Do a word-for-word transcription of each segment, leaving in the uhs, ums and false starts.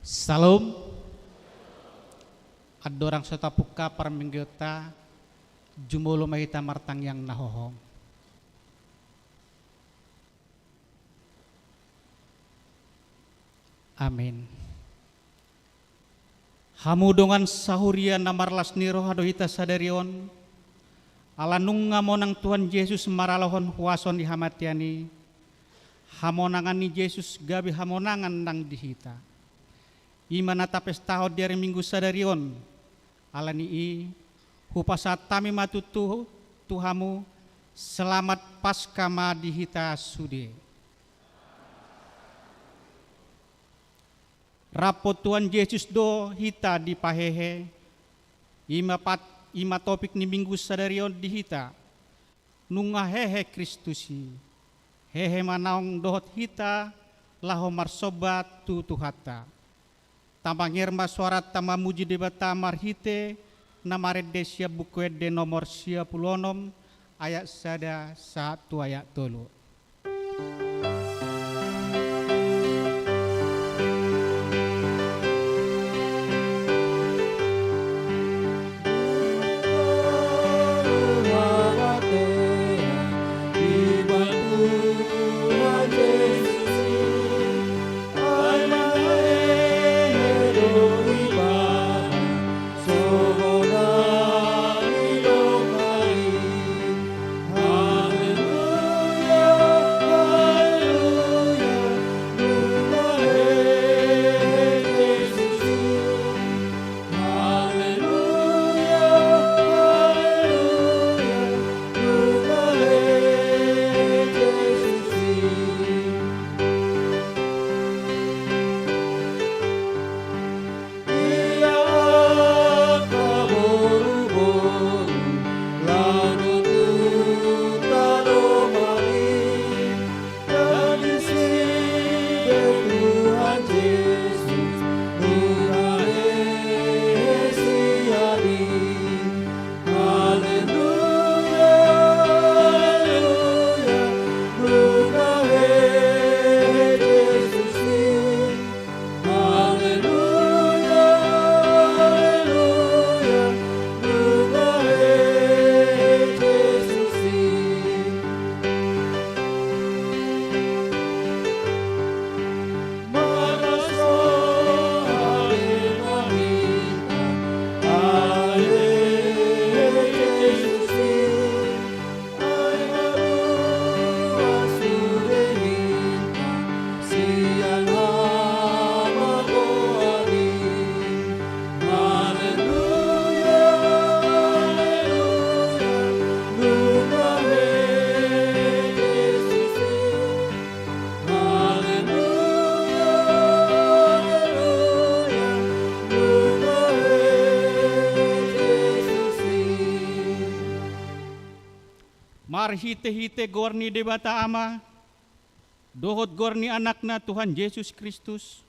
Syalom. Andorang so tapungka parmingguonta, jumolo ma hita martangiang na hohom. Amin. Hamu dongan sahuria na marlas ni roha do hita sadari on, ala nunga monang Tuhan Jesus maralohon huaso ni hamatean i, hamonangan ni Jesus gabe hamonangan nang di hita. I ma na tapestahon di ari Minggu sadari on. Ala ni i, hupasahat hami ma tutu tu hamu, selamat Paska ma di hita sude. Rap Tuhan Jesus do hita dipahehe, i ma pat-, i ma topik ni Minggu sadari on di hita. Nunga hehe Kristus i, hehe ma naung dohot hita laho marsomba tu Tuhanta. Tamangear ma soaranta mamuji Debata marhite na marende sian Buku Ende nomor sia pulu onom, ayat sada sahat tu ayat tolu. Marhite-hite goar ni Debata Ama, dohot goar ni Anakna Tuhan Jesus Kristus,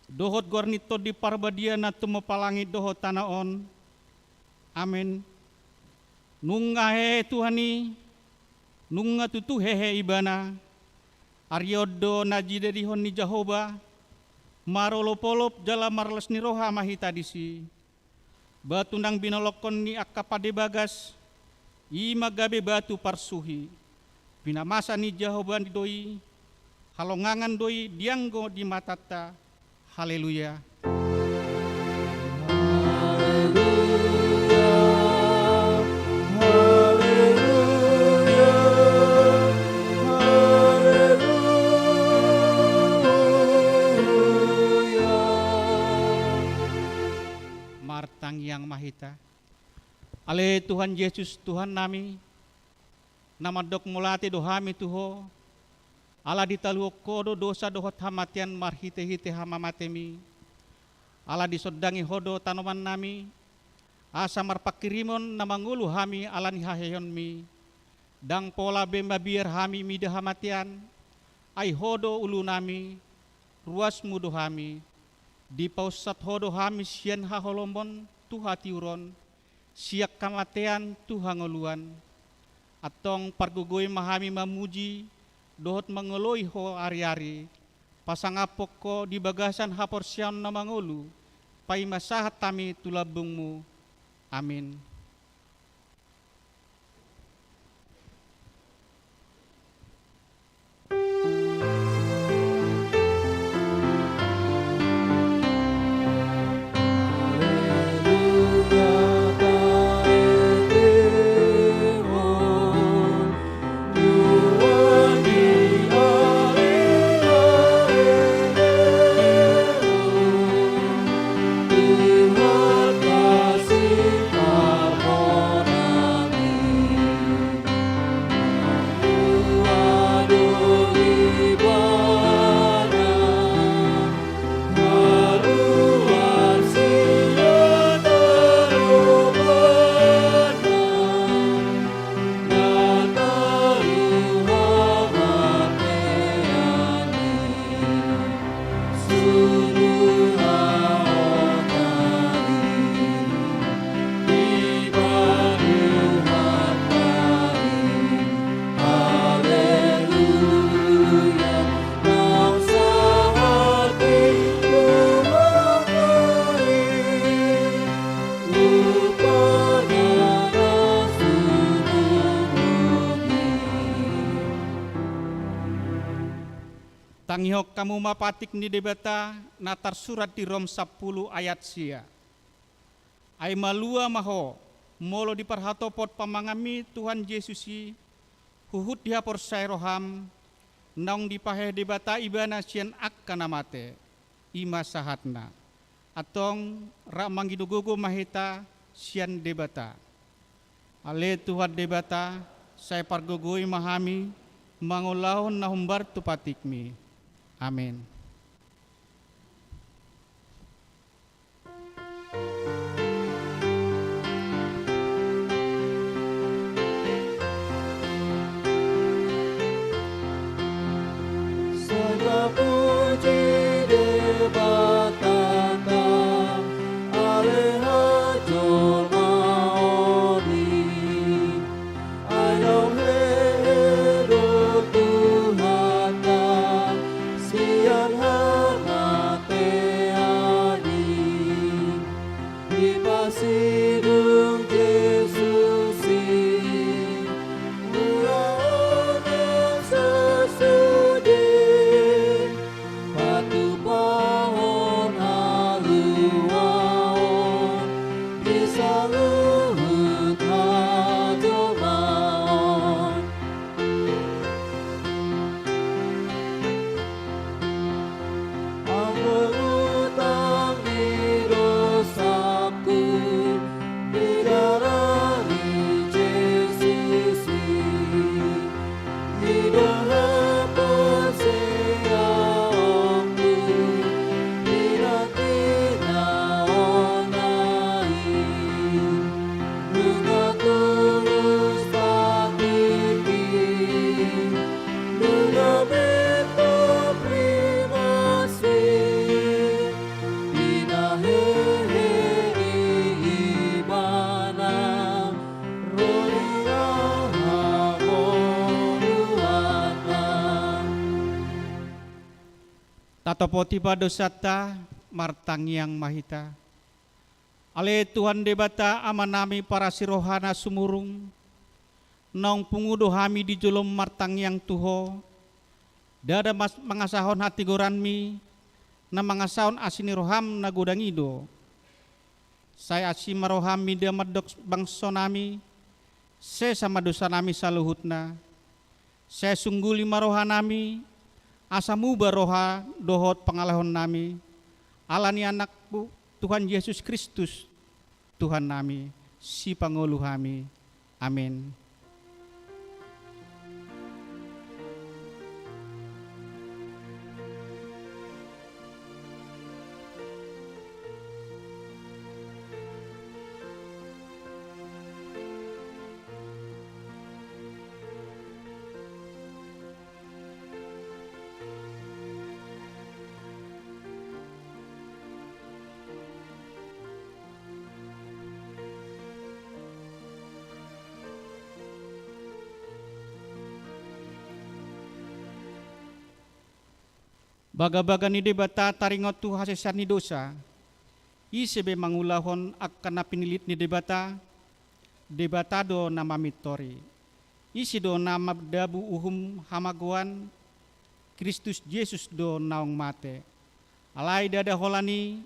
dohot goar ni Tondi Parbadia na tumompa langit dohot tano on. Amen. Nunga hehe Tuhan i, nunga tutu hehe Ibana. Ari on do na jadihon ni Jahowa, marolop-olop jala marlas ni roha ma hita disi. Batu nang binolongkon ni angka pande bagas, i ma gabe batu parsuhi. Pinamasa ni Jahowa do i, halongangan do i dianggo di matanta. Haleluya. Haleluya. Haleluya. Haleluya. Martangiang ma hita. Ale Tuhan Jesus, Tuhannami, na mandok mauliate do hami tu Ho, ala ditaluhon Ho do dosa dohot hamatean marhite-hite hamamatemi. Ala disondangi Ho do tanomannami, asa marpanghirimon na mangolu hami ala ni haheheonmi. Ndang pola be mabiar hami mida hamatean, ai Ho do ulunami, ruasmu do hami. Dipaunsat Ho do hami sian haholomon tu hatiuron, sian hamatean tu hangoluan. Antong pargogoi ma hami mamuji dohot mangoloi Ho ari-ari, pasangaphon Ho di bagasan haporseaon na mangolu, paima sahat hami tu lambungMu. Amin. Tangihon hamu ma patik ni Debata na tarsurat di Rom sampulu ayat sia. Ai malua ma ho, molo di parhatopot pamanganmi Tuhan Jesus i, huhut dihaporseai roham, naung dipahehe Debata Ibana sian angka na mate, i ma sahatna. Antong rap mangido gogo ma hita sian Debata. Ale Tuhan Debata, sai pargogoi ma hami mangulahon na hombar tu patikmi. Amen. Sai tapuji Debatanta, ale hajolmaon i. Ai naung hehe do Tuhanta sian hamatean i. Dipasidung Jesus i ulaonna sasude, patupahon haluaon di saluhut hajolmaon. Ampungion ni dosangku di darah ni Jesus i. I do haporseaonku di na tinaona i. Nunga tulus patikmi, nunga mintop rimasmi, pinahehe ni Ibana ro di hangoluanna. Tatopoti ma dosanta, martangiang ma hita. Ale Tuhan Debata, Amanami parasi roha na sumurung, naung pungu do hami di jolom martangiang tu Ho, ndada mas-, mangasahon hatigoranmi, na mangasahon asi ni roham na godang i do. Sai asi ma roham mida mandok bangsonami, sesa ma dosanami saluhutna. Sai sungguli ma rohanami, asa muba roha dohot pangalahoannami, ala ni AnakMu, Tuhan Jesus Kristus, Tuhannami, Sipangolu hami. Amen. Bagabaga ni Debata taringot tu hasesaan ni dosa. Ise be mangulahon angka na pinillit ni Debata? Debata do na mamintori. Ise do na mandabu uhum hamagoan? Kristus Jesus do naung mate. Alai ndada holan i,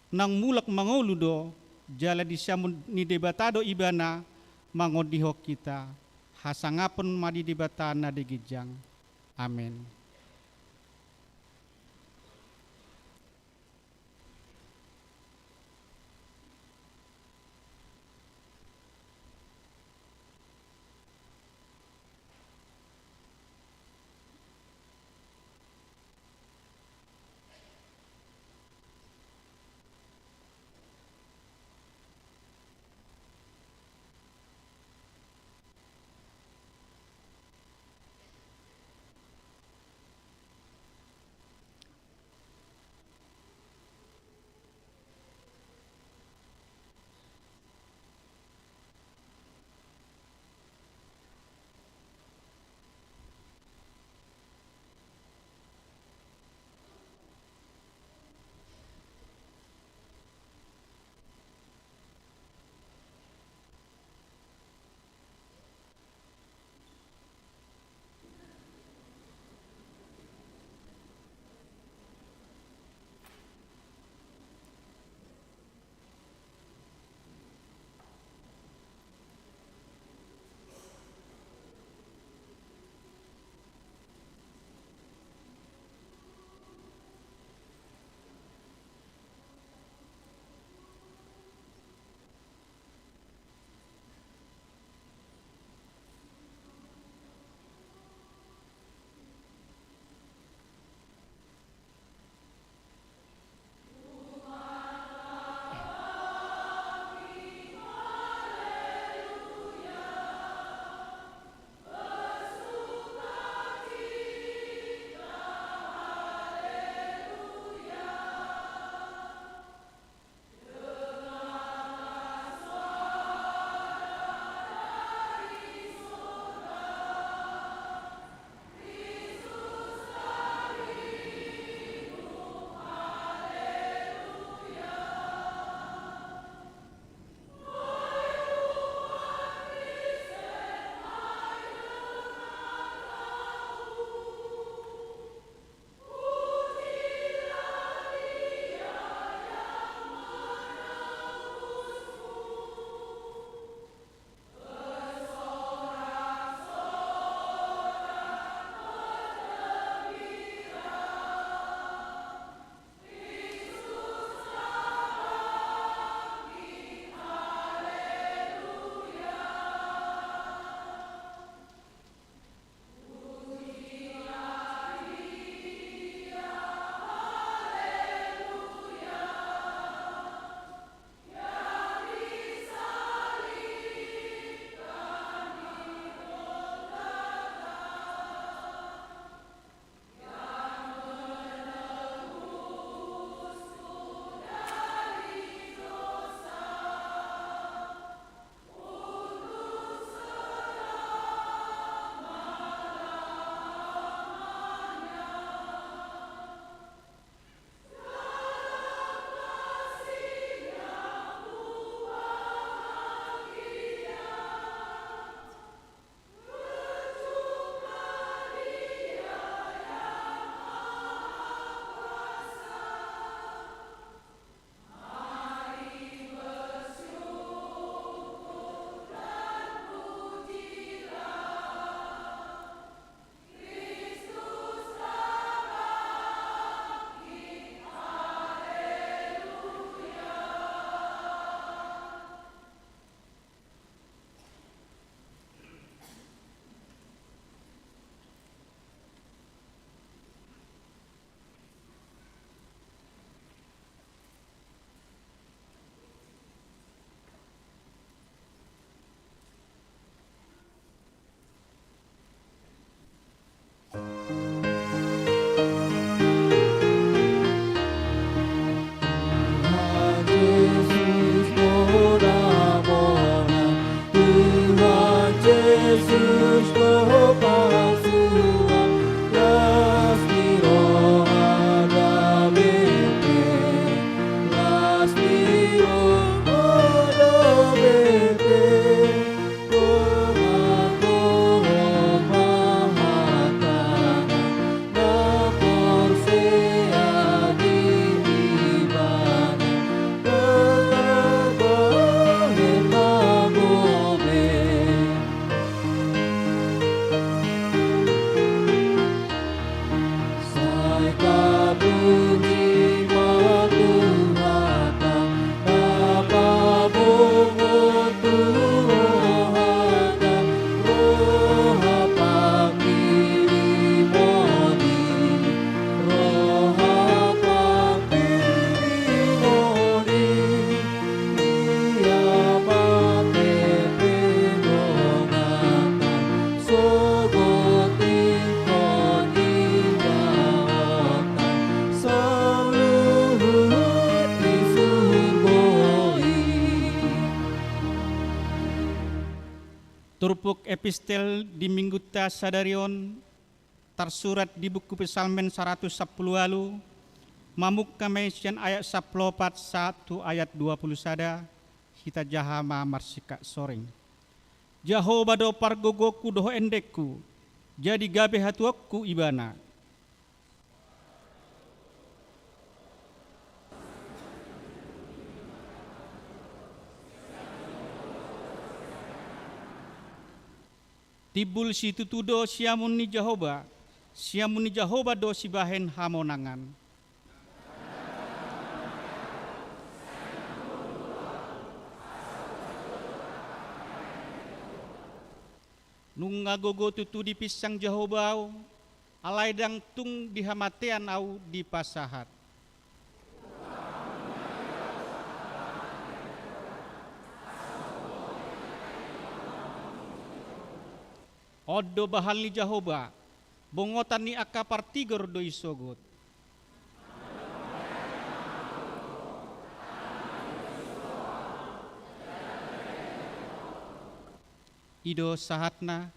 naung mulak mangolu do, jala di siamun ni Debata do Ibana mangondihon hita. Hasangapon ma di Debata na di ginjang. Amen. Puk epistel di minggunta sadari on tarsurat di buku Psalmen saratus sampulu ualu, mamungka ma i sian ayat sampulu opat sahat tu ayat dua pulu sada, hita jaha ma marsikat soring. Jahowa do pargogongku dohot endengku, jadi gabe hatuaonku Ibana. Timbul situtu do siamun ni Jahowa, siamun ni Jahowa do sibahen hamonangan. Nunga gogo tutu dipinsang Jahowa ahu, alai ndang tung di hamatean ahu dipasahat. On do bahal ni Jahowa, bongotan ni angka partigor do isogot. I do sahatna,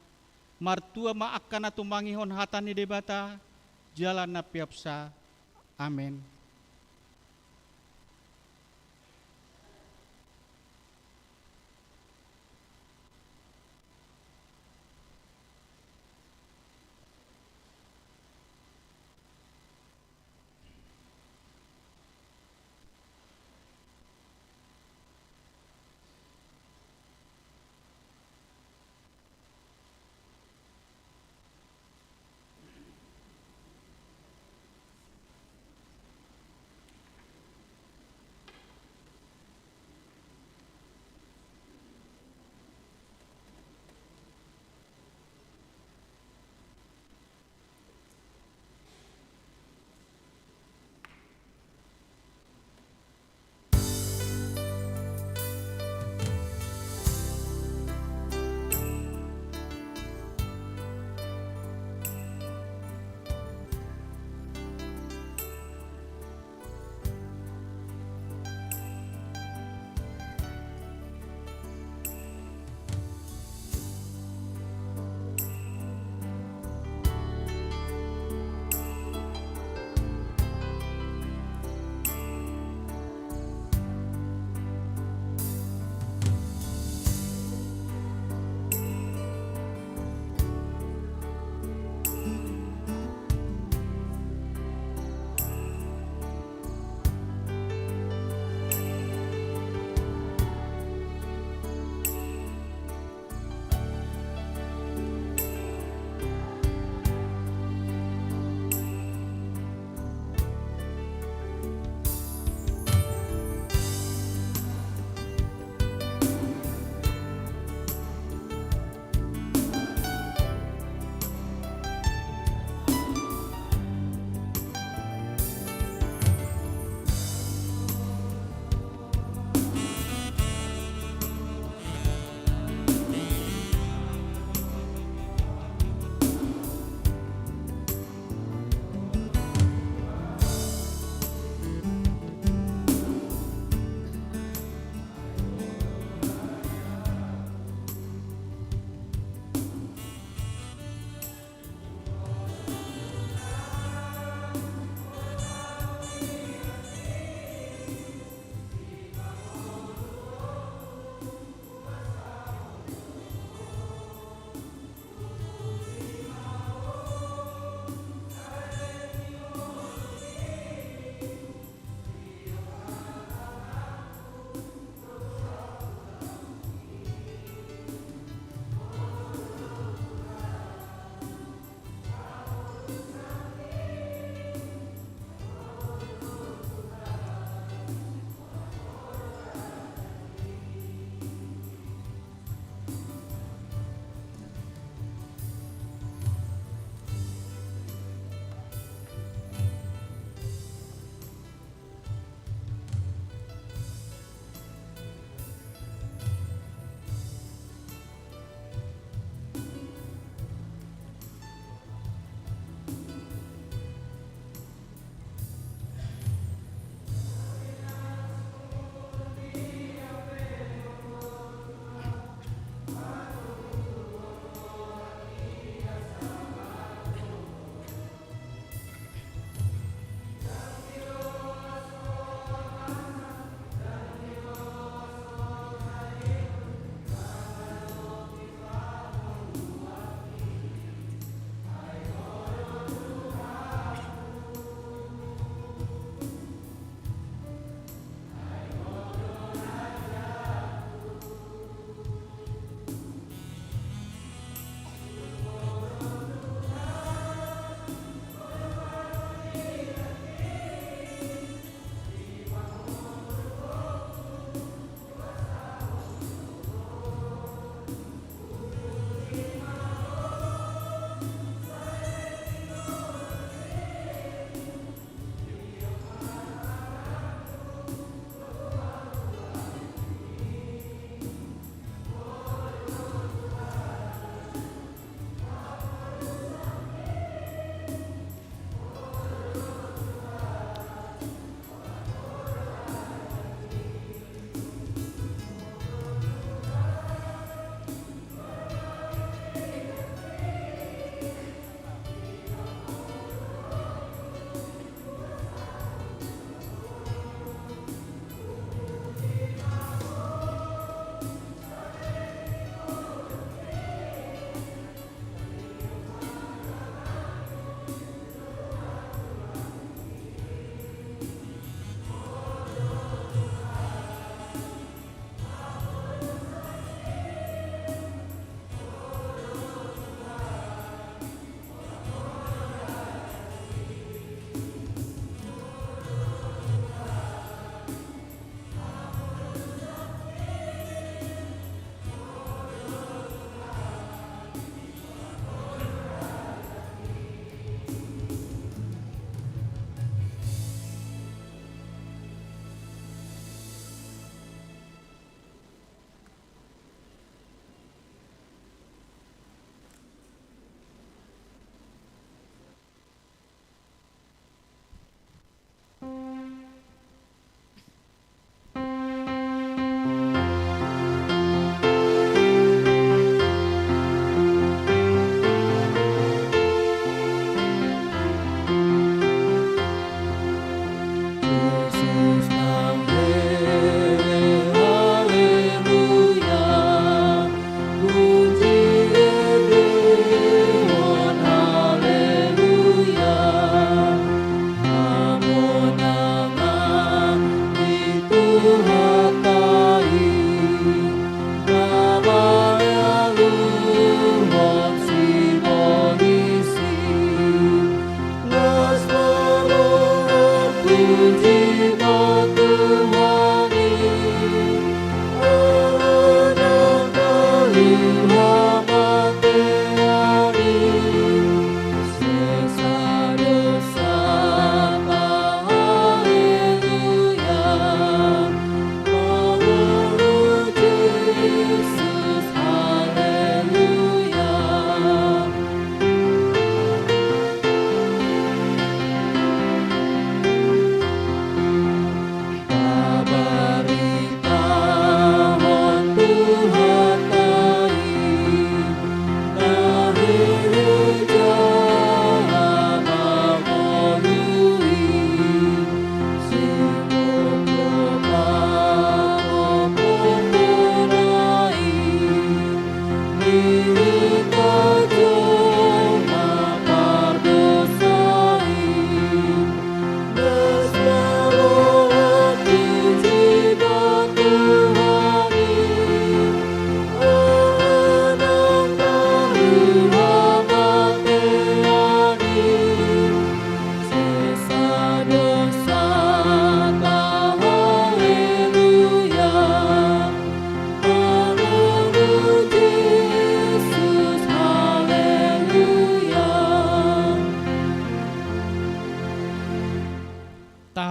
martua ma angka na tumangihon hata ni Debata, jala na peopsa. Amen.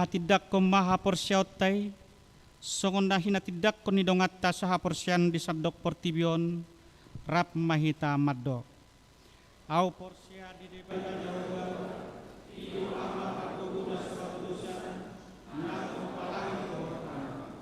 Tindanghon ma haporseaonta i, songon na hinatindanghon ni donganta sahaporseaon di sandok portibi on, rap ma hita mandok. Ahu porsea di Debata Jahowa, i do Ama pargogoi na so hapulusan, na dompalangi dohot anak.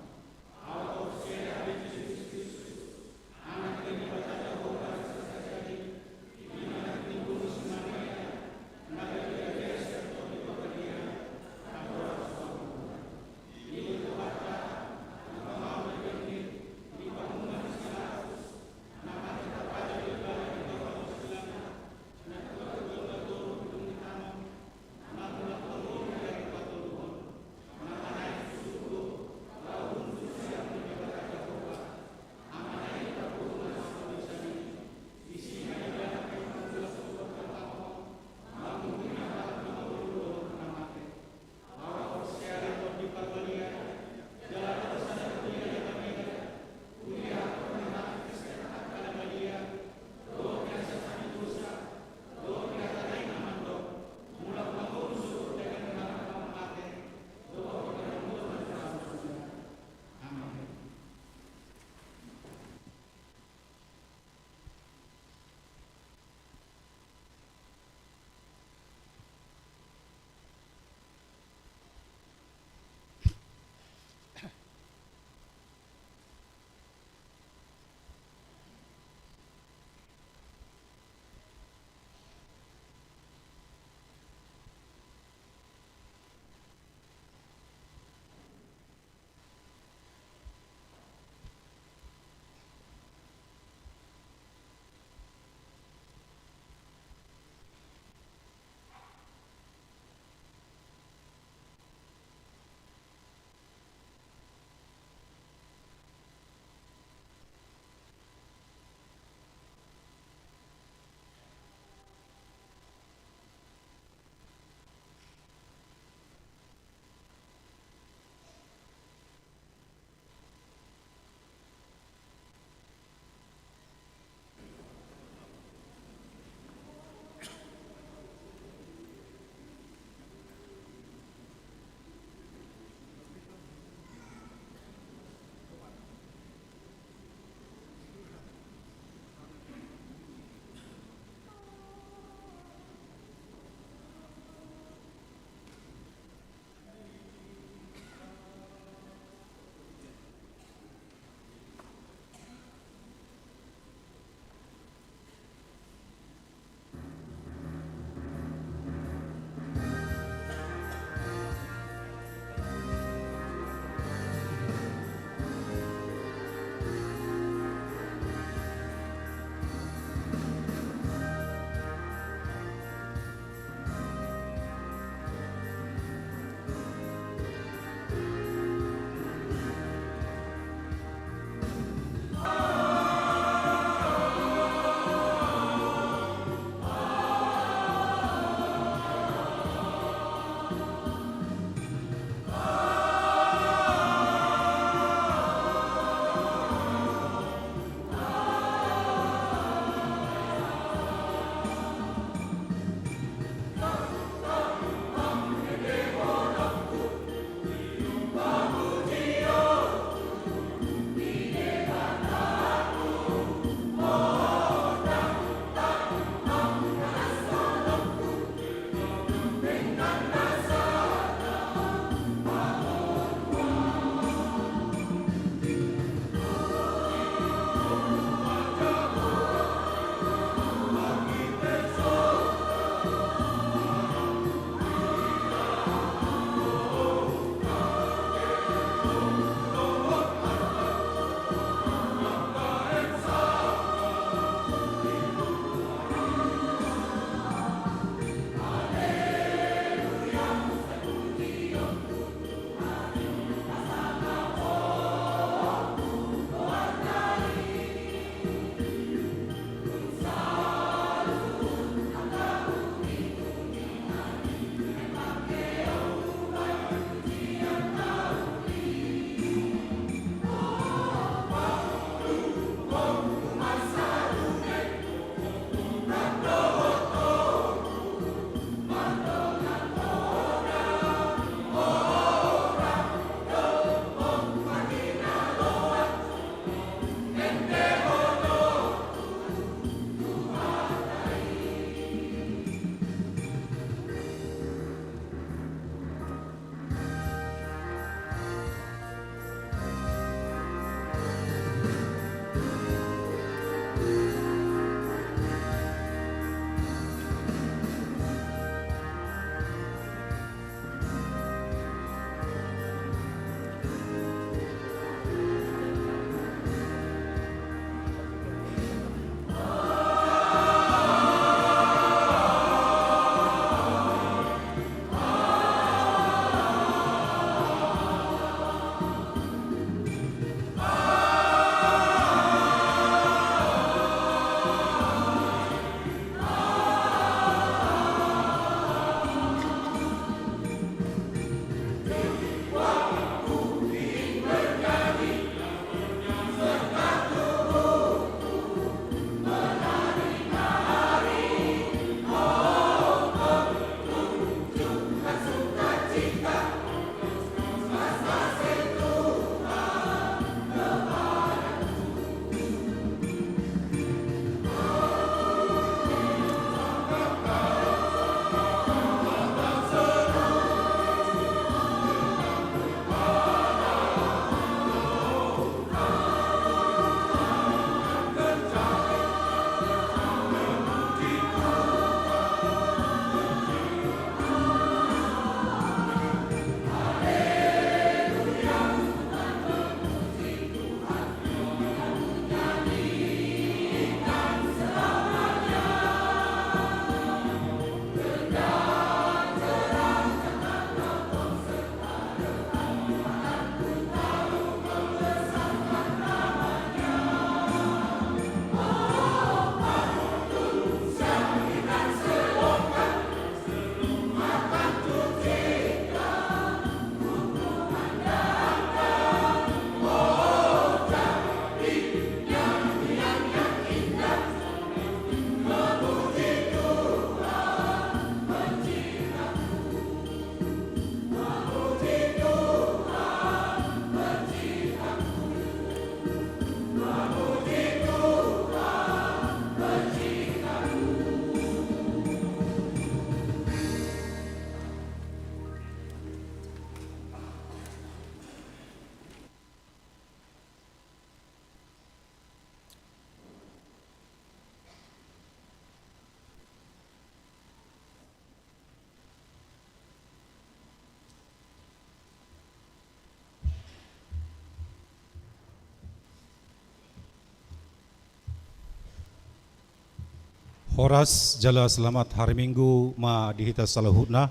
Horas jala selamat hari Minggu ma di hita saluhutna.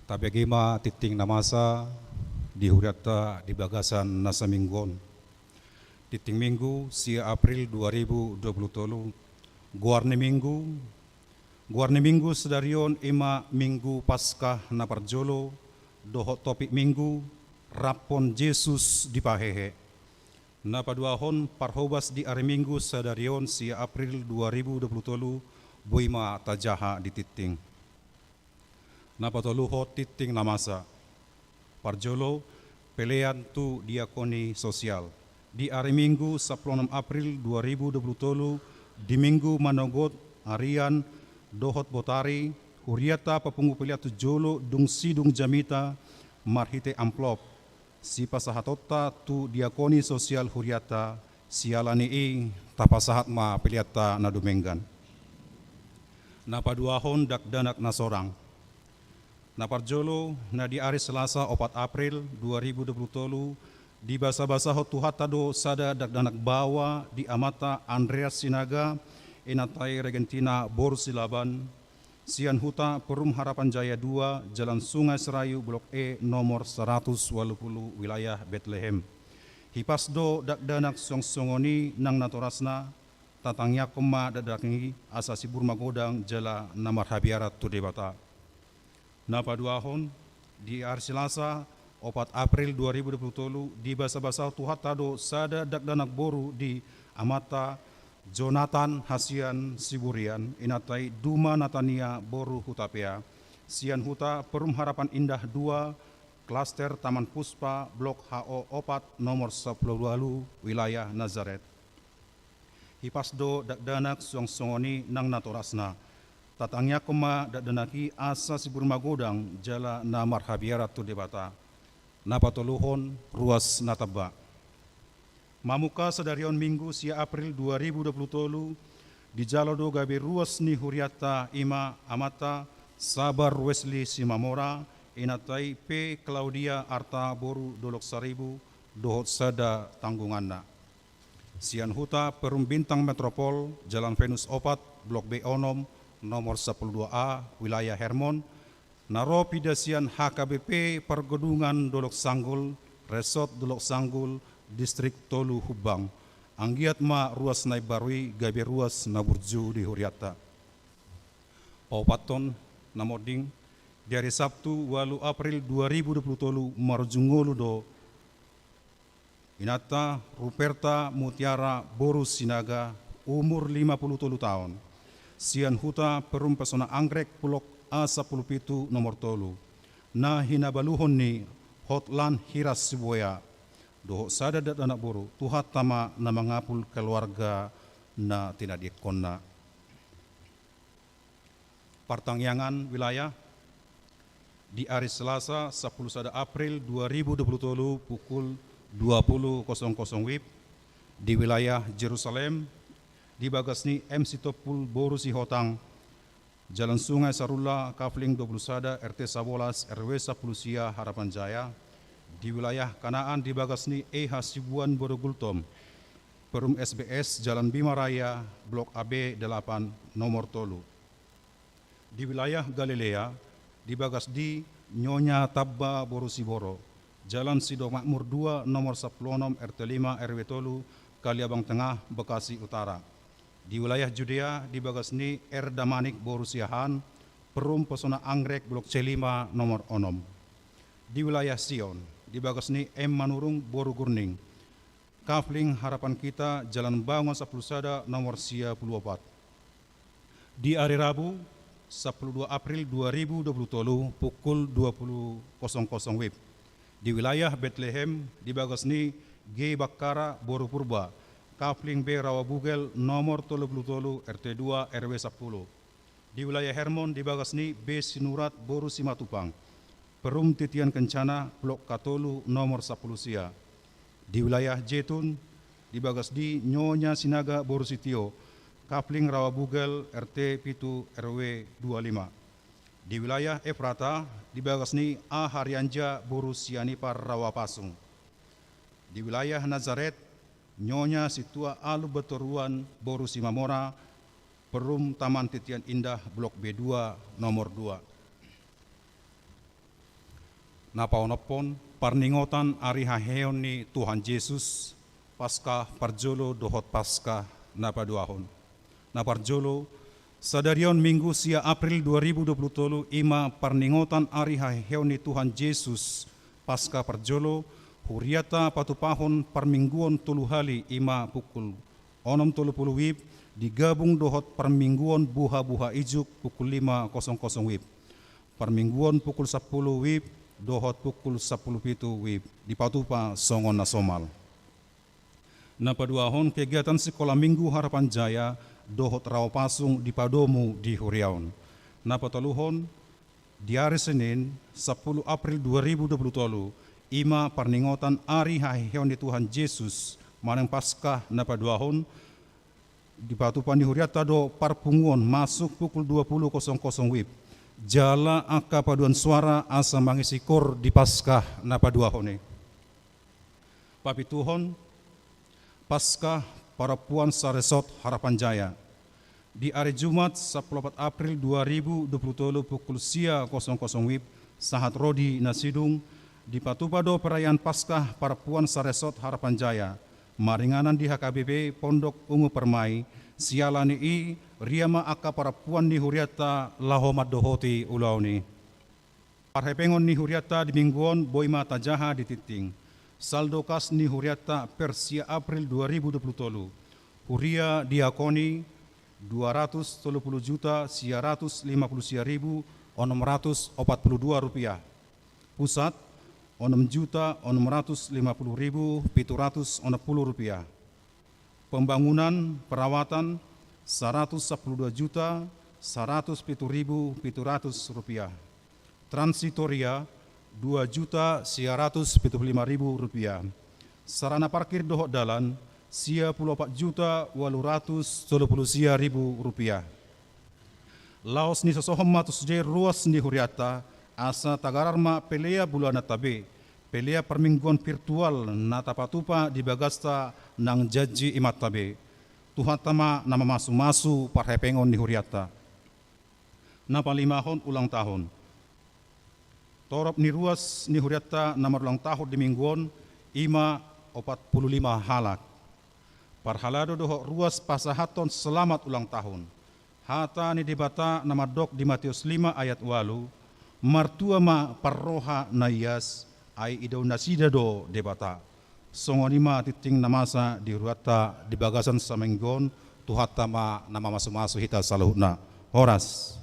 Tabege ma tingting na masa di hurianta di bagasan na saminggu on. Tingting Minggu sia April dua ribu dua puluh tolu. Goar ni Minggu, goar ni Minggu sadari on i ma Minggu Paskah na parjolo, dohot topik Minggu, Raphon Jesus dipahehe. Na paduahon parhobas di ari Minggu sadari on sia April dua ribu dua puluh tolu, boi ma tajaha di tingting. Na patoluhon tingting na masa. Parjolo, pelean tu diakoni sosial. Di ari Minggu sampulu onom April dua ribu dua puluh tolu, di Minggu manogot arian dohot botari, hurianta papungu pelean tu jolo dung sidung jamita marhite amplop sipasahatonta tu diakoni sosial hurianta. Siala ni i tapasahat ma peleanta na dumenggan. Na paduahon dakdanak na sorang. Na parjolo, na di ari Selasa opat April dua ribu dua puluh tolu, dibasabasahon Tuhanta do sada dakdanak baoa di amanta Andreas Sinaga, inanta i Regentina boru Silaban, sian huta Perum Harapan Jaya dua, Jalan Sungai Serayu, Blok E, nomor saratus ualu pulu, wilayah Betlehem. Hipas do dakdanak suang songon i nang natorasna, tatangiangkon ma dakdanak i asa sibur magodang jala na marhabiaran tu Debata. Na paduahon, di ari Selasa opat April dua ribu dua puluh tolu, dibasabasahon Tuhanta do sada dakdanak boru di amanta Jonathan Hasian Siburian, inanta i Duma Natania boru Hutapea, sian huta Perum Harapan Indah dua, klaster Taman Puspa, Blok H O opat, nomor sampulu ualu, wilayah Nazaret. Hipas do dakdanak suang songon i nang natorasna. Tatangiangkon ma dakdanak i asa sibur magodang jala na marhabiaran tu Debata. Na patoluhon, ruas na tamba. Mamungka sadari on Minggu sia April dua ribu dua puluh tolu, dijalo do gabe ruas ni hurianta, i ma amanta Sabar Wesley Simamora, inanta i P Claudia Arta boru Dolok Saribu, dohot sada tanggunganna. Sian huta Perum Bintang Metropol, Jalan Venus opat, Blok B onom, nomor sampulu dua A, wilayah Hermon, na ro pinda sian H K B P Pargodungan Dolok Sanggul, Resort Dolok Sanggul, Distrik Tolu Humbang. Anggiat ma ruas na imbaru i gabe ruas na burju di hurianta. Paopathon na monding, di ari Sabtu ualu April dua ribu dua puluh tolu marujung ngolu do inanta Ruperta Mutiara boru Sinaga, umur lima pulu tolu taon, sian huta Perum Pesona Anggrek, Blok A sampulu pitu nomor tolu, na hinabaluhon ni Hotlan Hiras Sibuea, dohot sada dakdanak boru. Tuhanta ma na mangapul keluarga na tinadingkonna. Partangiangan wilayah. Di ari Selasa sampulu sada April dua ribu dua puluh tolu, pukul dua puluh kosong kosong W I B, di wilayah Jerusalem, di bagas ni M Sitompul boru Sihotang, Jalan Sungai Sarulla, Kafling dua puluh sada, R T sabolas, R W sampulu sia, Harapan Jaya. Di wilayah Kanaan, di bagas ni E Hasibuan boru Gultom, Perum S B S, Jalan Bima Raya, Blok A B delapan, nomor tolu. Di wilayah Galilea, di bagas ni Nyonya Tamba boru Siboro, Jalan Sido Makmur dua, nomor sampulu onom, R T lima, R W tolu, Kaliabang Tengah, Bekasi Utara. Di wilayah Judea, di bagas ni R Damanik boru Siahaan, Perum Pesona Anggrek, Blok C lima, nomor onom. Di wilayah Sion, di bagas ni M Manurung boru Gurning, Kafling Harapan Kita, Jalan Bangun sampulu sada, nomor sia pulu opat. Di ari Rabu, sampulu dua April dua ribu dua puluh tolu, pukul dua puluh kosong kosong W I B, di wilayah Betlehem, di bagas ni G Bakkara boru Purba, Kafling B Rawa Bugel, nomor tolu pulu tolu, R T dua, R W sampulu. Di wilayah Hermon, di bagas ni B Sinurat boru Simatupang, Perum Titian Kencana, Blok K tolu, nomor sampulu sia. Di wilayah Jetun, di bagas ni Nyonya Sinaga boru Sitio, Kafling Rawa Bugel, R T pitu, R W dua lima. Di wilayah Efrata, di bagas ni A Harianja boru Sianipar Rawa Pasung. Di wilayah Nazaret, Nyonya Sintua Alumbantoruan boru Simamora, Perum Taman Titian Indah, Blok B dua, nomor dua. Na paonomhon, parningotan ari haheheon ni Tuhan Jesus, Paskah parjolo dohot Paskah na paduahon. Na parjolo, sadari on Minggu sia April dua ribu dua puluh tolu, i ma parningotan ari haheheon ni Tuhan Jesus, Paskah parjolo, hurianta patupahon parmingguon tolu hali, i ma pukul onom tolu pulu WIB, digabung dohot parmingguon buhabuha ijuk pukul lima kosong kosong WIB. Parmingguon pukul sampulu WIB dohot pukul sampulu pitu WIB, dipatupa songon na somal. Na paduahon, kegiatan Sikola Minggu Harapan Jaya dohot Raopasung dipadomu di huria on. Na patoluhon, di ari Senin, sampulu April dua ribu dua puluh tolu, i ma parningotan ari haheheon ni Tuhan Jesus, manang Paskah na paduahon, dipatupa ni hurianta do parpunguon masuk pukul dua pulu kosong kosong WIB. Jala angka paduan suara asa mangisi koor di Paskah na paduahon i. Papituhon, Paskah parompuan saresort Harapan Jaya. Di ari Jumat, sampulu opat April dua ribu dua puluh tolu, pukul sia kosong kosong WIB, sahat ro di na sidung, dipatupa do perayaan Paskah parompuan saresort Harapan Jaya. Maringanan di HKBP Pondok Ungu Permai, siala ni i, ria ma angka parompuan ni hurianta laho mandohoti ulaon i. Parhepengon ni hurianta di Minggu on boi ma tajaha di tingting. Saldo kas ni hurianta per sia April dua ribu dua puluh tolu. Huria diakoni, dua ratus tolu pulu juta sia ratus lima pulu sia ribu onom ratus opat pulu dua rupiah. Pusat, onom juta onom ratus lima pulu ribu pitu ratus onom pulu rupiah. Pembangunan, perawatan, saratus sampulu dua juta saratus pitu ribu pitu ratus rupiah. Transitoria, dua juta sia ratus pitu pulu lima ribu rupiah. Sarana parkir dohot dalan, sia pulu opat juta ualu ratus tolu pulu sia ribu rupiah. Laos nisosohon ma tusi ruas ni hurianta, asa tagarar ma pelea bulananta be, pelea parmingguon virtual na tapatupa di bagasta nang janji imanta be. Tuhanta ma na mamasumasu parhepengon ni hurianta. Na palimahon, ulang tahun. Torop ni ruas ni hurianta na marulang tahun di Minggu on, i ma opat pulu lima halak. Parhalado dohot ruas pasahathon selamat ulang tahun. Hata ni Debata na mandok di Mateus lima ayat ualu, martua ma parroha na ias, ai idaon nasida do Debata. Songon i ma tingting na masa di hurianta di bagasan saminggu on. Tuhanta ma na mamasumasu hita saluhutna. Horas.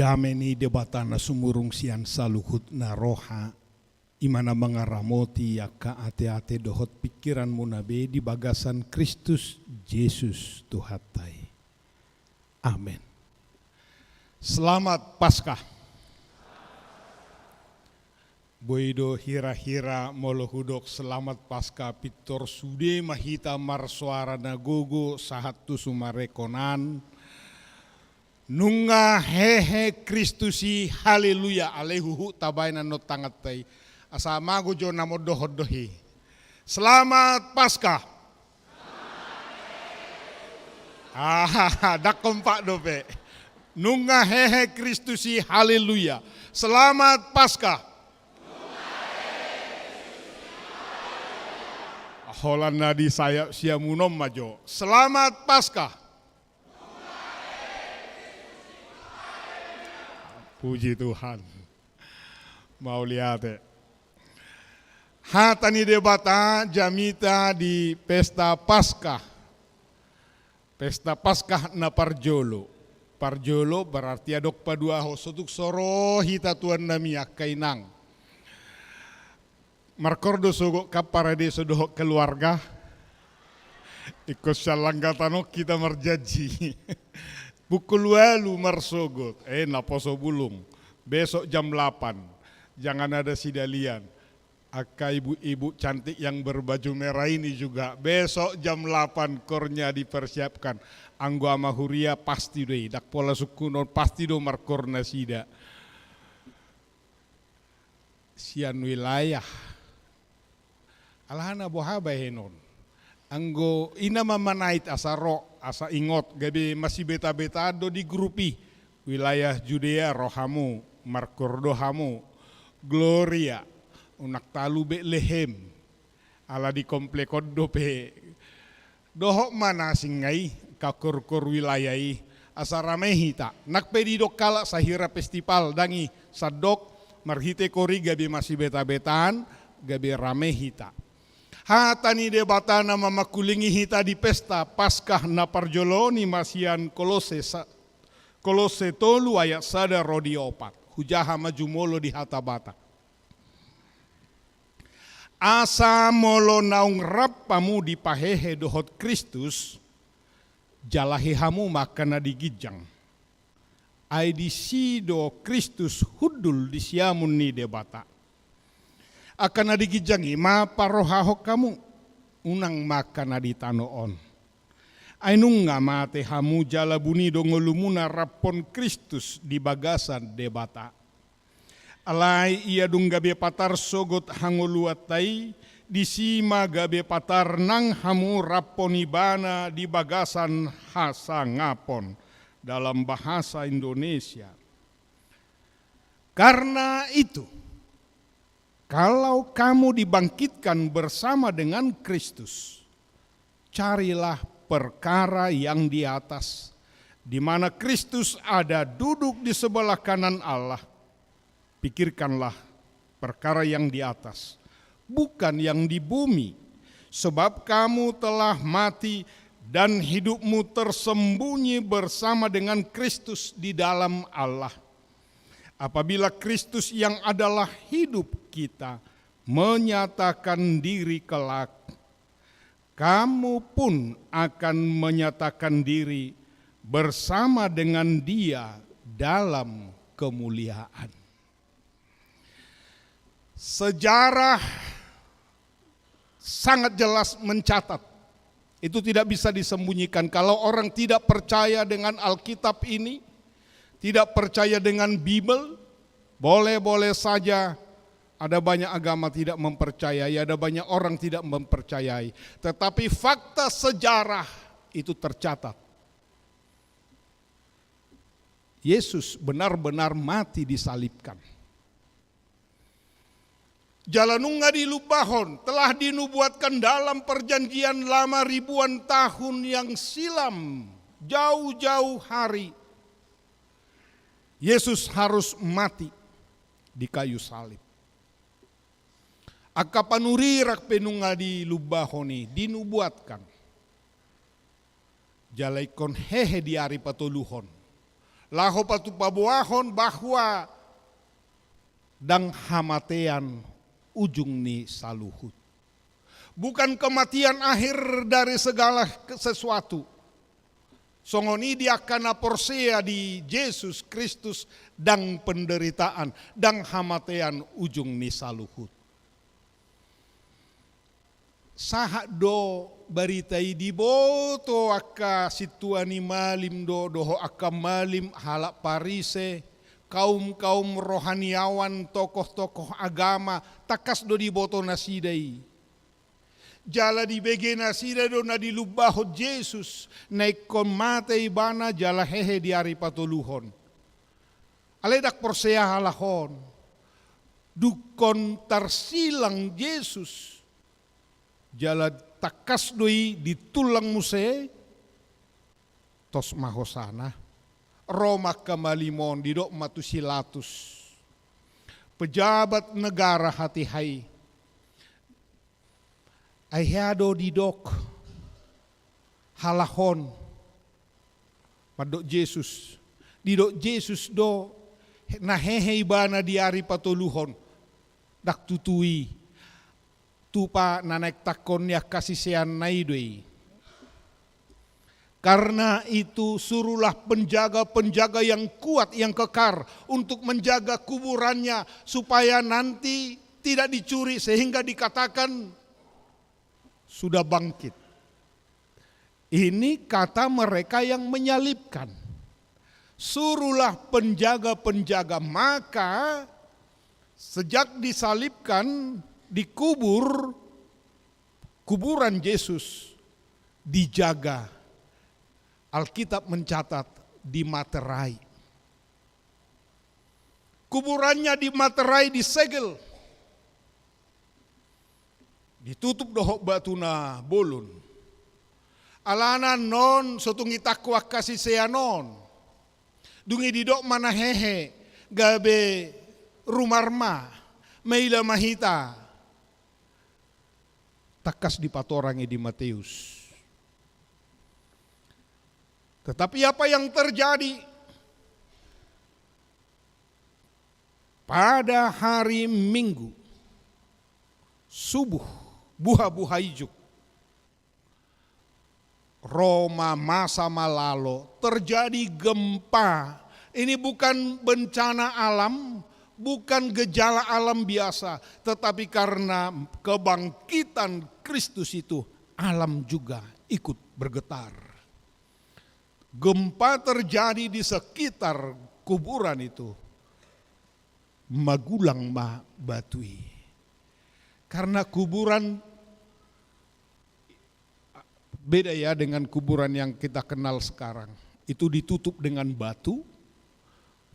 Dame ni Debata na sumurung sian saluhut na roha, i ma na mangaramoti angka ateate dohot pingkiranmuna be di bagasan Kristus Jesus Tuhanta i. Amen. Selamat Paskah. Boi do hira-hira molo hudok selamat Paskah pintor sude ma hita marsoara na gogo sahat tu sumarekon an. Nunga hehe Kristus i, haleluya, alai huhut tabaen annon tanganta i. Asa mago jo na mondohon do i. Selamat Paskah. Ah, ndang kompak dope. Nunga hehe Kristus i, haleluya. Selamat Paskah. Holan na di sayap siamun on ma jo. Selamat Paskah. Puji Tuhan. Mauliate. Hata ni Debata jamita di pesta Paskah. Pesta Paskah na parjolo. Parjolo berarti adong paduahon, so tung so ro hita tuan nami angka inang. Markordo sogot kan paradeso dohot keluarga. Ingkon sian langgatan on hita marjanji. Pukul ualu marsogot. Eh, naposo bulung. Besok jam delapan. Jangan ada sidalian. Angka ibu-ibu cantik yang berbaju merah ini juga. Besok jam delapan kornya dipersiapkan. Anggo ama huria pasti do i. Ndang pola sungkunon, pasti do markor nasida. Sian wilayah. Alana boha bahenon. Anggo i na ma manait asa ro, asa ingot, gabe masibeta-betaan do di grup i. Wilayah Judea ro hamu, markor do hamu. Gloria, unang talu Betlehem. Ala di komplek on dope. Dohot ma na asing i, angka korkor wilayah i, asa rame hita. Nang pe didok halak sahira festival, ndang i, sandok, marhite kor i gabe masibeta-betaan, gabe rame hita. Hata ni Debata na mamangkulingi hita di pesta Paskah na parjolo on i ma sian Kolose sa-, Kolose tolu ayat sada ro di opat. Hujaha ma jumolo di hata Batak. Asa molo naung rap hamu dipahehe dohot Kristus, jalahi hamu ma angka na di ginjang. Ai disi do Kristus hundul di siamun ni Debata. Angka na di ginjang i ma parohahon hamu, unang ma angka na di tano on. Ai nunga mate hamu jala buni do ngolumuna raphon Kristus di bagasan Debata. Alai ia dung gabe patar sogot hangoluanta i, disi ma gabe patar nang hamu raphon ibana di bagasan hasangapon, dalam bahasa Indonesia. Karena itu, kalau kamu dibangkitkan bersama dengan Kristus, carilah perkara yang di atas, di mana Kristus ada duduk di sebelah kanan Allah. Pikirkanlah perkara yang di atas, bukan yang di bumi. Sebab kamu telah mati dan hidupmu tersembunyi bersama dengan Kristus di dalam Allah. Apabila Kristus yang adalah hidup kita menyatakan diri kelak, kamu pun akan menyatakan diri bersama dengan Dia dalam kemuliaan. Sejarah sangat jelas mencatat. Itu tidak bisa disembunyikan. Kalau orang tidak percaya dengan Alkitab ini, tidak percaya dengan Bible, boleh-boleh saja ada banyak agama tidak mempercayai, ada banyak orang tidak mempercayai. Tetapi fakta sejarah itu tercatat. Yesus benar-benar mati disalibkan. Jala nunga dilumbahon, telah dinubuatkan dalam perjanjian lama ribuan tahun yang silam, jauh-jauh hari, Yesus harus mati di kayu salib. Angka panurirang pe nunga dilumbahon i, dinubuatkan. Jala ingkon hehe di ari patoluhon. Laho patupaboahon bahwa ndang hamatean ujung ni saluhut. Bukan kematian akhir dari segala ke-, sesuatu. Songon i di angka na porsea di Jesus Kristus, ndang penderitaan, ndang hamatean ujung ni saluhut. Sahat do barita i diboto angka sintua ni malim do, dohot angka malim, halak Parise, kaum-kaum rohaniawan, tokoh-tokoh agama, tangkas do diboto nasida i. Jala dibege nasida do na dilumbahon Jesus, na ingkon mate ibana jala hehe di ari patoluhon. Alai ndang porsea halak on. Dungkon tarsilang Jesus, jala tangkas do i ditullang muse, tos ma hosana. Ro ma angka malim on, didok ma tu si Latus, pejabat negara hatiha i, ai hea do didok halak on? Mandok Jesus, didok Jesus do na hehe ibana di ari patoluhon. Ndang tutu i. Tupa na naeng tangkon ni angka siseanna i do i. Karena itu, suruhlah penjaga-penjaga yang kuat, yang kekar, untuk menjaga kuburannya, supaya nanti tidak dicuri, sehingga dikatakan, "Sudah bangkit." Ini kata mereka yang menyalibkan. Suruhlah penjaga-penjaga. Maka, sejak disalibkan, dikubur, kuburan Jesus dijaga. Alkitab mencatat, dimaterai. Kuburannya dimaterai, disegel. Ditutup dohot batu na bolon. Alana annon so tung itangko angka sisean on. Dung i didok ma na hehe, gabe rumar ma, maila ma hita. Tangkas dipatorang i di Mateus. Tetapi apa yang terjadi? Pada hari Minggu subuh, buha-buha ijuk, ro ma masa malalo, terjadi gempa. Ini bukan bencana alam, bukan gejala alam biasa, tetapi karena kebangkitan Kristus itu, alam juga ikut bergetar. Gempa terjadi di sekitar kuburan itu. Magulang ma batu i. Karena kuburan beda ya dengan kuburan yang kita kenal sekarang. Itu ditutup dengan batu,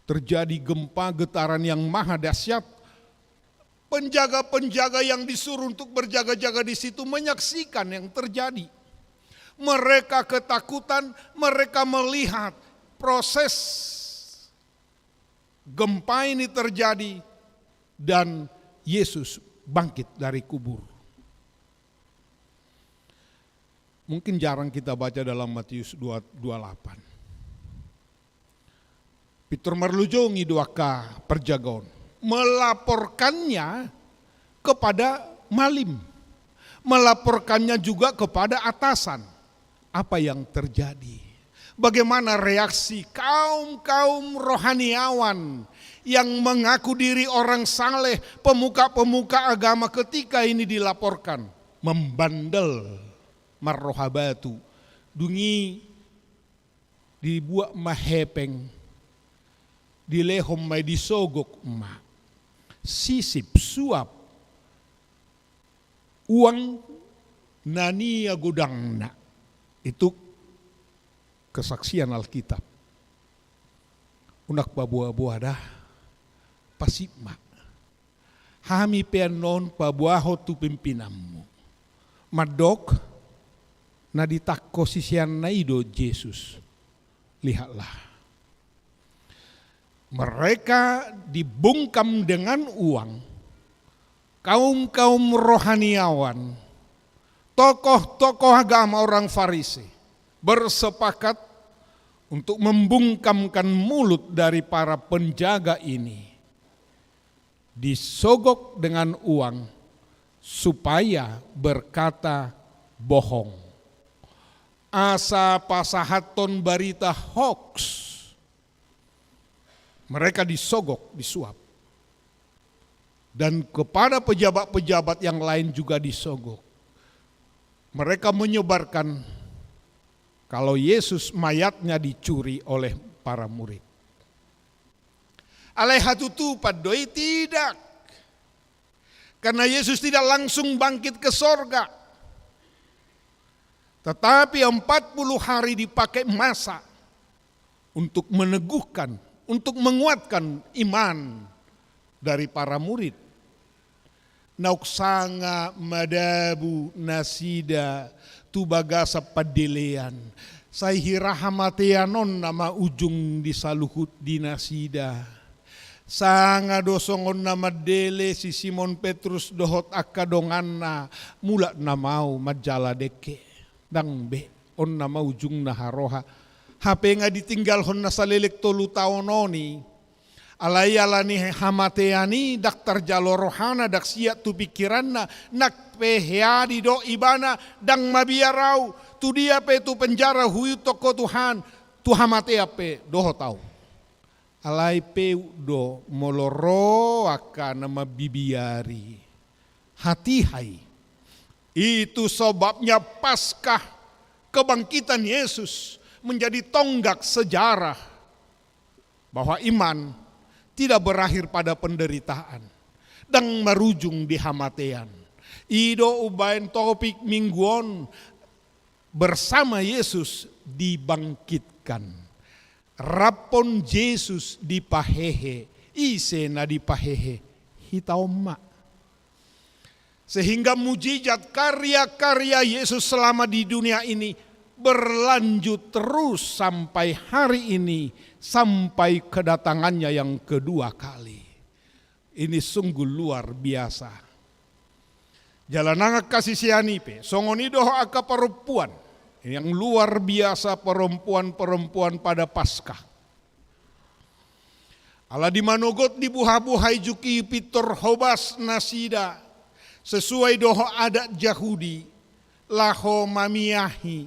terjadi gempa, getaran yang maha dahsyat. Penjaga-penjaga yang disuruh untuk berjaga-jaga di situ menyaksikan yang terjadi. Mereka ketakutan, mereka melihat proses gempa ini terjadi dan Yesus bangkit dari kubur. Mungkin jarang kita baca dalam Matius dua, dua delapan. Pintor marlujongi do angka parjaga on. Melaporkannya kepada malim. Melaporkannya juga kepada atasan. Apa yang terjadi? Bagaimana reaksi kaum-kaum rohaniawan yang mengaku diri orang saleh, pemuka-pemuka agama ketika ini dilaporkan? Membandel, marroha batu. Dung i dibuat ma hepeng, dilehon ma i, disogok ma. Sisip, suap uang na nia godangna. Itu kesaksian Alkitab. Unang paboa-boa da, pasip ma. Hami pe annon paboahon tu pimpinanmu. Mandok na ditangko siseanna i do Jesus. Lihatlah. Mereka dibungkam dengan uang, kaum-kaum rohaniawan, tokoh-tokoh agama, orang Farisi, bersepakat untuk membungkamkan mulut dari para penjaga ini, disogok dengan uang supaya berkata bohong. Asa pasahathon barita hoax. Mereka disogok, disuap. Dan kepada pejabat-pejabat yang lain juga disogok. Mereka menyebarkan kalau Yesus mayatnya dicuri oleh para murid. Alai hatutupan do i? Tidak. Karena Yesus tidak langsung bangkit ke sorga. Tetapi empat puluh hari dipakai masa untuk meneguhkan, untuk menguatkan iman dari para murid. Naung sanga madabu nasida tu bagasan pandelean, sai hira hamatean on nama ujung ni saluhut di nasida. Sanga do songon na mandele si Simon Petrus dohot angka donganna, mulak nama au manjala dengke. Ndang be, on nama ujungna haroha. Hape nga ditinggalhon na saleleng tolu taon on i. Alai ala ni hamatean i, ndang tarjalo rohana, ndang siat tu pingkiranna, nang pe headi do ibana, ndang mabiar au, tu dia pe tu penjara huihuthon ho Tuhan, tu hamatean pe dohot au. Alai peu do molo ro angka na mambibiari. Hatiha i. Itu sebabnya Paskah, kebangkitan Yesus, menjadi tonggak sejarah bahwa iman tidak berakhir pada penderitaan, ndang marujung di hamatean. I do umbaen topik minggu on, bersama Yesus dibangkitkan. Raphon Jesus dipahehe, ise na dipahehe? Hita on ma. Sehingga mujizat, karya-karya Yesus selama di dunia ini berlanjut terus sampai hari ini, sampai kedatangannya yang kedua kali. Ini sungguh luar biasa. Jala nang angka sisean i pe songon i dohot angka parompuan. Yang luar biasa perempuan-perempuan pada Paskah. Ala di manogot dibuha-buha ijuk i pintor hobas nasida sesuai dohot adat Jahudi, laho mamiahi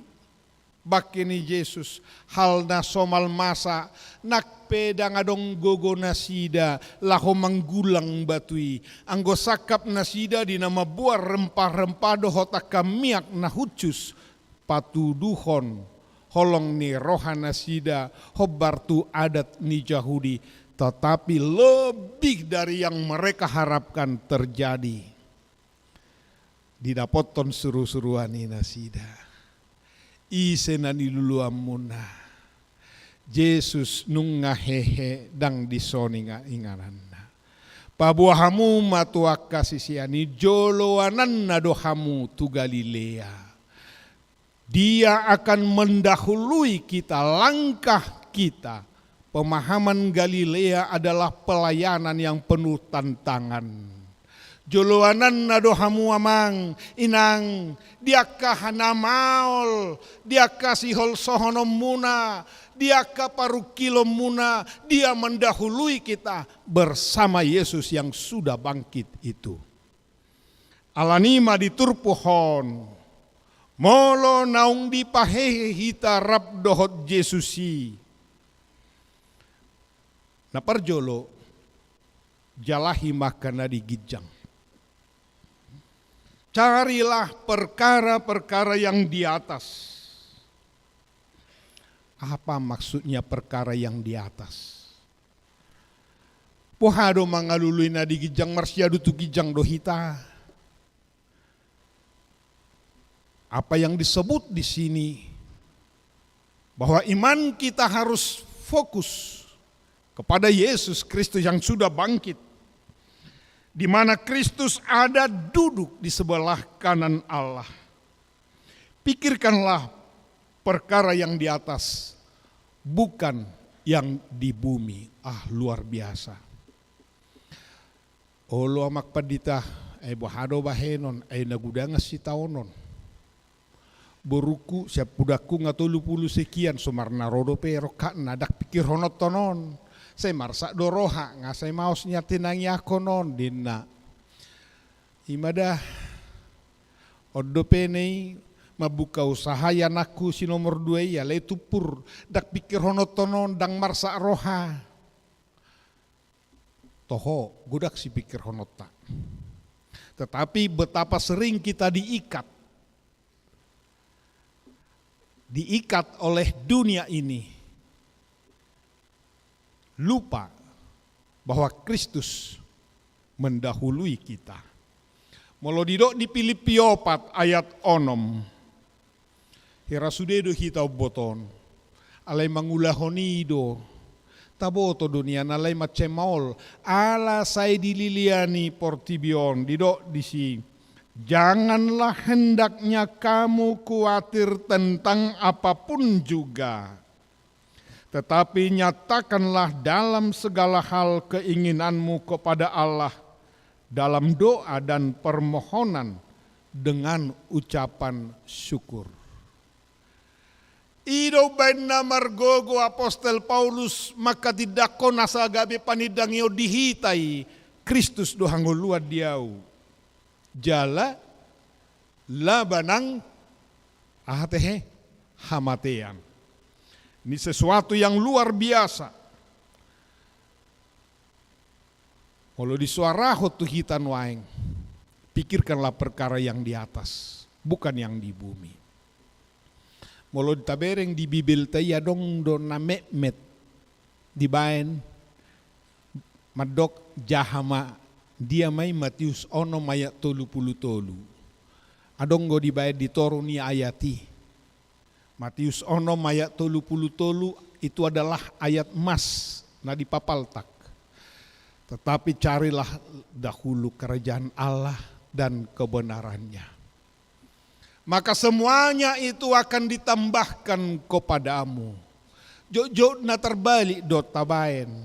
bangke ni Jesus, hal na somal masa, nang pe ndang adong gogo nasida laho manggulang batu i. Anggo sangkap nasida di na mamboan rempah-rempah dohot angka miak na hushus, patuduhon holong ni roha nasida hombar tu adat ni Jahudi, tetapi lebih dari yang mereka harapkan terjadi. Didapothon suru-suruan i nasida. Ise na niluluanmuna? Jesus nunga hehe, ndang dison inga-, ingananna. Paboa hamu ma tu angka sisean i, joloananna do hamu tu Galilea. Dia akan mendahului kita, langkah kita. Pemahaman Galilea adalah pelayanan yang penuh tantangan. Joloananna do hamu amang, inang, di angka na maol, di angka siholsohononmuna, di angka parungkilonmuna, dia mendahului kita bersama Yesus yang sudah bangkit itu. Alani i ma di turpuk on, molo naung dipahehe hita rap dohot Jesus i. Na parjolo, jalahi ma angka na di ginjang. Carilah perkara-perkara yang di atas. Apa maksudnya perkara yang di atas? Boha do mangalului na di ginjang, marsiadu tu ginjang do hita? Apa yang disebut di sini, bahwa iman kita harus fokus kepada Yesus Kristus yang sudah bangkit, di mana Kristus ada duduk di sebelah kanan Allah. Pikirkanlah perkara yang di atas, bukan yang di bumi. Ah, luar biasa. Olo, Amang Pandita, ai boha do bahenon, ai na godang sitaonon. Borungku, sian pudangku nga tolu pulu sekian, so marnaro dope rongkapna, ndang pingkirhononton on. Sai marsak do roha, nga sai maos nian tangiangkon on, ninna. I ma da, on dope na i mambuka usaha i anakku si nomor dua i, alai tumpur, ndang pingkirhononton on, ndang marsak roha. Toho, godang sipingkirhononta. Tetapi betapa sering kita diikat, diikat oleh dunia ini, lupa bahwa Kristus mendahului kita. Molo didok di Pilippi opat ayat onom, hira sude do hita umboto on. Alai mangulahon i do. Taboto do nian, alai mansai maol. Ala sai dililiani portibi on, didok disi: Janganlah hendaknya kamu kuatir tentang apapun juga. Tetapi nyatakanlah dalam segala hal keinginanmu kepada Allah dalam doa dan permohonan dengan ucapan syukur. I do umbaen na margogo apostel Paulus mangkatindangkon asa gabe panindangion di hita i, Kristus do hangoluan di ahu. Jala laba nang aha tehe? Hamatean. Ini sesuatu yang luar biasa. Molo disoarahon tu hita nuaeng, pikirkanlah perkara yang di atas, bukan yang di bumi. Molo tabereng di Bibelta i adong do na metmet dibaen, mandok jaha ma, dia ma i, Matius onom ayat tolu pulu tolu. Adong do dibaen di toru ni ayat i. Matius onom ayat tolu pulu tolu itu adalah ayat emas na dipapaltak. Tetapi carilah dahulu kerajaan Allah dan kebenarannya, maka semuanya itu akan ditambahkan kepadamu. Jotjot na tarbalik do tabaen.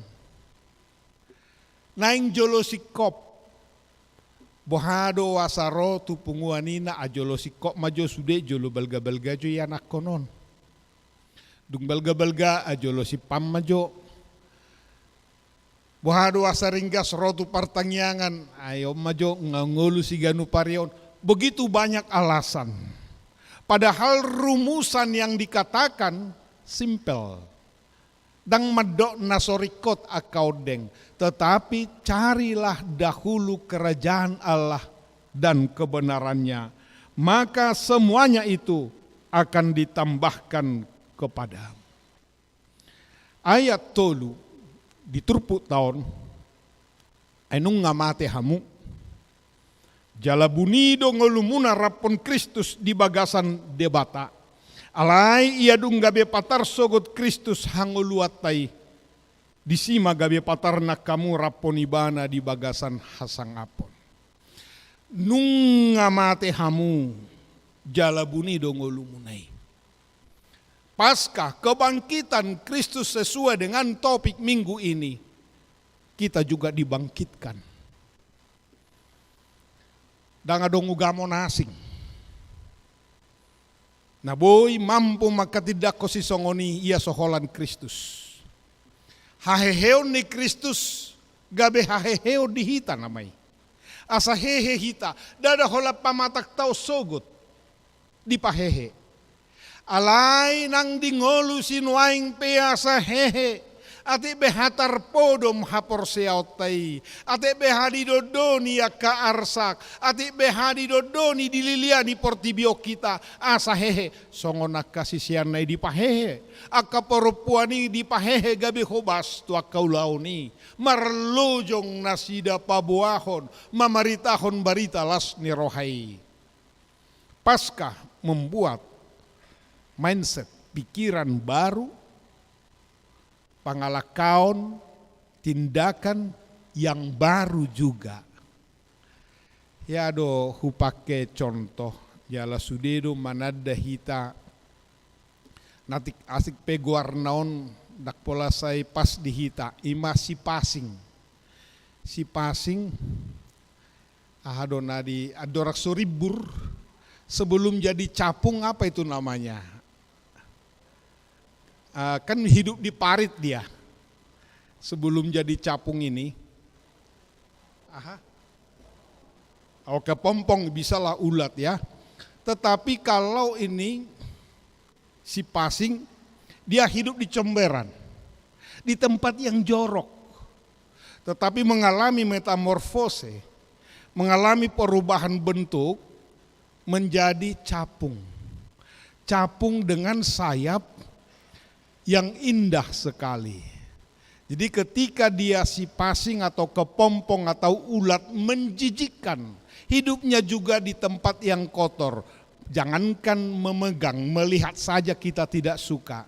Naeng jolo singkop. Boha do asa ro tu punguan i na ajolo singkop ma jo sude, jolo balga-balga jo ianakhon on. Dung balga-balga, ajolo simpang ma jo. Boha do asa ringgas ro tu partangiangan, ai on ma jo, nga ngolu siganup ari on. Begitu banyak alasan. Padahal rumusan yang dikatakan simpel. Ndang mandok na so ringkot angka ondeng, tetapi carilah dahulu kerajaan Allah dan kebenarannya, maka semuanya itu akan ditambahkan kepadamu. Ayat tolu di turpukta on, ai nunga mate hamu, jala buni do ngolumuna rap hon Kristus di bagasan Debata. Alai ia dung gabe patar sogot Kristus hangoluanta i, disi ma gabe patar nang hamu rap hon Ibana di bagasan hasangapon. Nunga mate hamu, jala buni do ngolumuna i. Paskah, kebangkitan Kristus sesuai dengan topik minggu ini, kita juga dibangkitkan. Ndang adong ugamo na asing na boi mampu mangkatindangkon sisongon i, ia so holan Kristus. Haheheon ni Kristus gabe haheheon di hita nama i. Asa hehe hita, ndada holan pamatangta on sogot dipahehe. Alai nang di ngolu sinuaeng pe asa hehe, atik beha tarpodom haporseaonta i, atik beha didondoni angka arsak, atik beha didondoni dililiani portibi on hita, asa hehe, songon angka siseanna i dipahehe, angka parompuan i dipahehe gabe hobas tu angka ulaon i, marlojong nasida paboahon, mamaritahon barita las ni roha i. Paskah membuat mindset, pikiran baru, pangalangkaon, tindakan yang baru juga. Ia do hupake contoh, jala sude do mananda hita, na atik asing pe goarna on, ndang pola sai pas di hita, i ma si Pasing. Si Pasing, aha do na di andorang so rimbur, Sebelum jadi capung, apa itu namanya? Ah, kan hidup di parit dia. Sebelum jadi capung ini. Aha. Oke, pompong bisalah ulat ya. Tetapi kalau ini si Pasing, dia hidup di comberan, di tempat yang jorok, tetapi mengalami metamorfose, mengalami perubahan bentuk menjadi capung. Capung dengan sayap yang indah sekali. Jadi ketika dia si Pasing atau kepompong atau ulat menjijikkan, hidupnya juga di tempat yang kotor. Jangankan memegang, melihat saja kita tidak suka.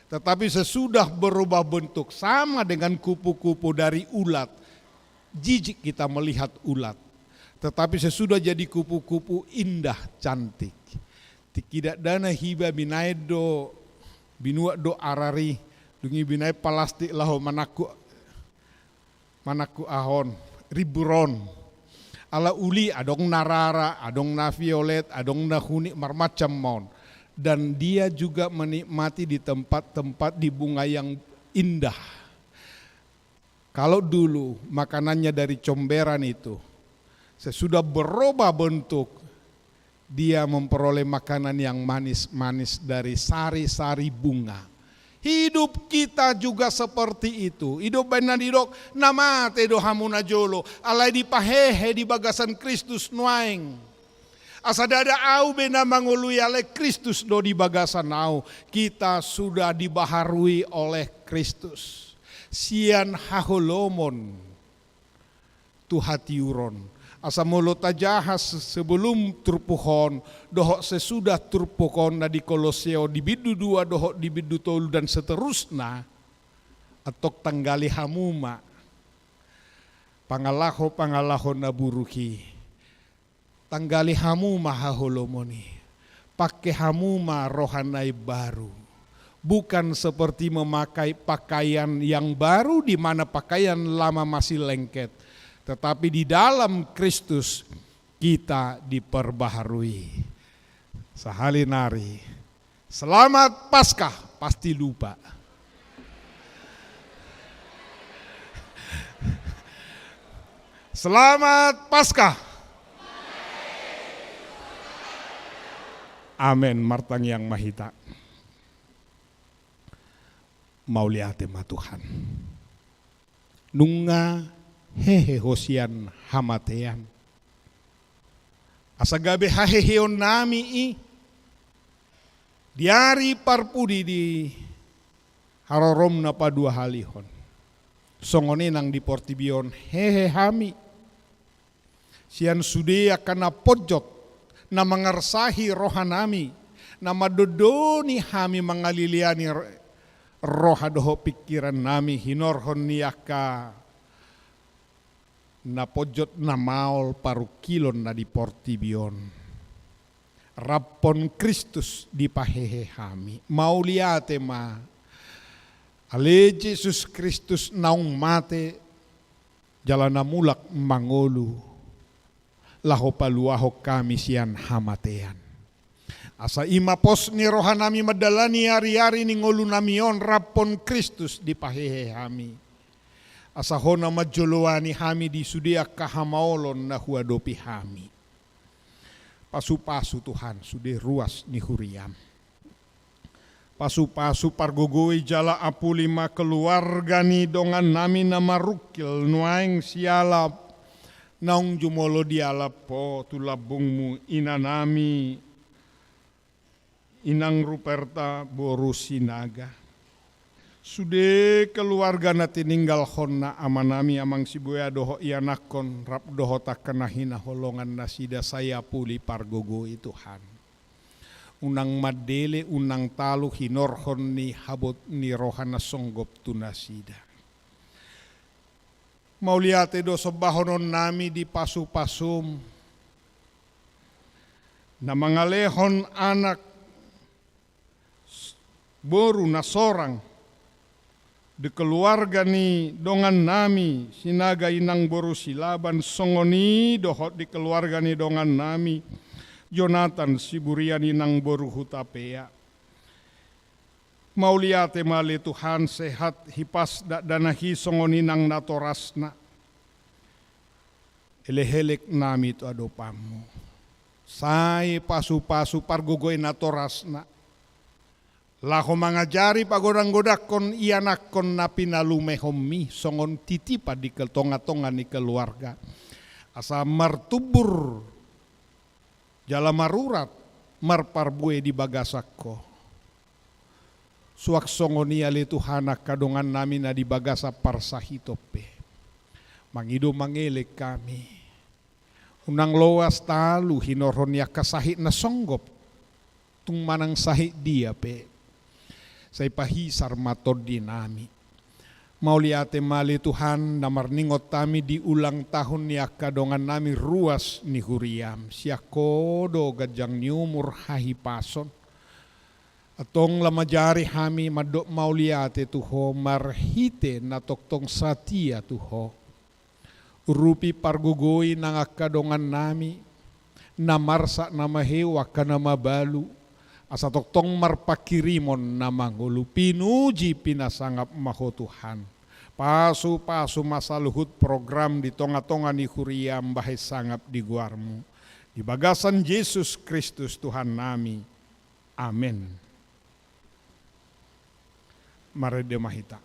Tetapi sesudah berubah bentuk, sama dengan kupu-kupu dari ulat, jijik kita melihat ulat. Tetapi sesudah jadi kupu-kupu, indah, cantik. Tingki dakdanak iba binaen do, binuat do arari, dung i binaen palastik laho manangkuk, manangkuk aha on, rimbur on. Ala uli, adong na rara, adong na violet, adong na hunik, marmacam ma on. Dan dia juga menikmati di tempat-tempat di bunga yang indah. Kalau dulu makanannya dari comberan itu, sesudah berubah bentuk, dia memperoleh makanan yang manis-manis dari sari-sari bunga. Hidup kita juga seperti itu. I do umbahen na didok, na mate do hamu najolo, alai dipahehe di bagasan Kristus nuaeng. Asa ndada ahu be na mangoloi, alai Kristus do di bagasan ahu. Kita sudah dibaharui oleh Kristus. Sian haholomon tu hatiuron. Asa molo tajaha se-, sebelum turpuk on, dohot sesudah turpuk on na di Kolose on, di bindu dua dohot di bindu tolu dan seterusna, antong tanggali hamu ma pangalaho-pangalaho na buruk i. Tanggali hamu ma haholomon i. Pangke hamu ma roha na imbaru. Bukan seperti memakai pakaian yang baru, di mana pakaian lama masih lengket, tetapi di dalam Kristus kita diperbaharui. Sahali nari, Selamat Paskah, pasti lupa. Selamat Paskah. Amen. Martangiang ma hita. Mauliate ma Tuhan. Nunga hehe Ho sian hamatean. Asa gabe haheheonnami i di ari parpudi di haroromna paduahalihon. Songon i nang di portibi on hehe hami. Sian sude angka na ponjot, na mangarsahi rohanami, na mandondoni hami, mangaliliani ro-, roha dohot pingkirannami, hinorhon ni angka na ponjot na maol parungkilon na di portibi on. Raphon Kristus dipahehe hami. Mauliate ma. Ale Jesus Kristus naung mate, jala na mulak mangolu, laho paluahon hami sian hamatean. Asa i ma pos ni rohanami mandalani ari-ari ni ngolunami on, raphon Kristus dipahehe hami. Asa Ho na manjoloani hami di sude angka hamaolon na huadopi hami. Pasu-pasu Tuhan sude ruas ni huriam. Pasu-pasu, pargogoi jala apuli ma keluarga ni dongannami na marungkil nuaeng sialap naung jumolo dialap Ho tu lambungmu, inanami, inang Ruperta boru Sinaga. Sude keluarga na tininggalhonna amanami, amang Sibuea dohot ianakhon, rap dohot angka na hinaholongan nasida, sai apuli pargogoi Tuhan. Unang mandele, unang talu hinorhon ni habot ni roha na songgop tu nasida. Mauliate do sombahononnami di pasu-pasum, na mangalehon anak, boru na sorang, di keluarga ni dongannami Sinaga, inang boru Silaban, songon i dohot di keluarga ni dongannami Jonatan Siburian, inang boru Hutapea. Mauliate ma ale Tuhan, sehat hipas dakdanak i songon inang natorasna. Elek-elek nami tu adopanmu. Sai pasu-pasu pargogoi natorasna, laho mangajari pagodang-godangkon ianakkon na pinalumehonmi songon titipan di kel-, tonga-tonga ni keluarga, asa martumbur jala marurat, marparbue di bagasan Ho. Suang songon i ale Tuhan, angka dongannami na di bagasan parsahiton pe, mangido mangelek hami. Unang loas talu hinorhon ni angka sahit na songgop, tung manang sahit dia pe. Sai pahisar ma tondinami. Mauliate ma ale Tuhan, na marningot hami di ulang tahun ni angka dongannami ruas ni huriam. Sian Ho do ganjang ni umur, hahipason. Antong lam manjari hami mandok mauliate tu Ho marhite na tongtong satia tu Ho. Urupi, pargogoi nang angka dongannami, na marsak, na maheu, angka na mabalu, asa tongtong marpanghirimon na mangolu. Pinuji pinasangap ma Ho Tuhan. Pasu-pasu ma saluhut program di tonga-tonga ni huriam bahen sangap di goarmu. Di bagasan Jesus Kristus Tuhannami. Amen. Marende ma hita.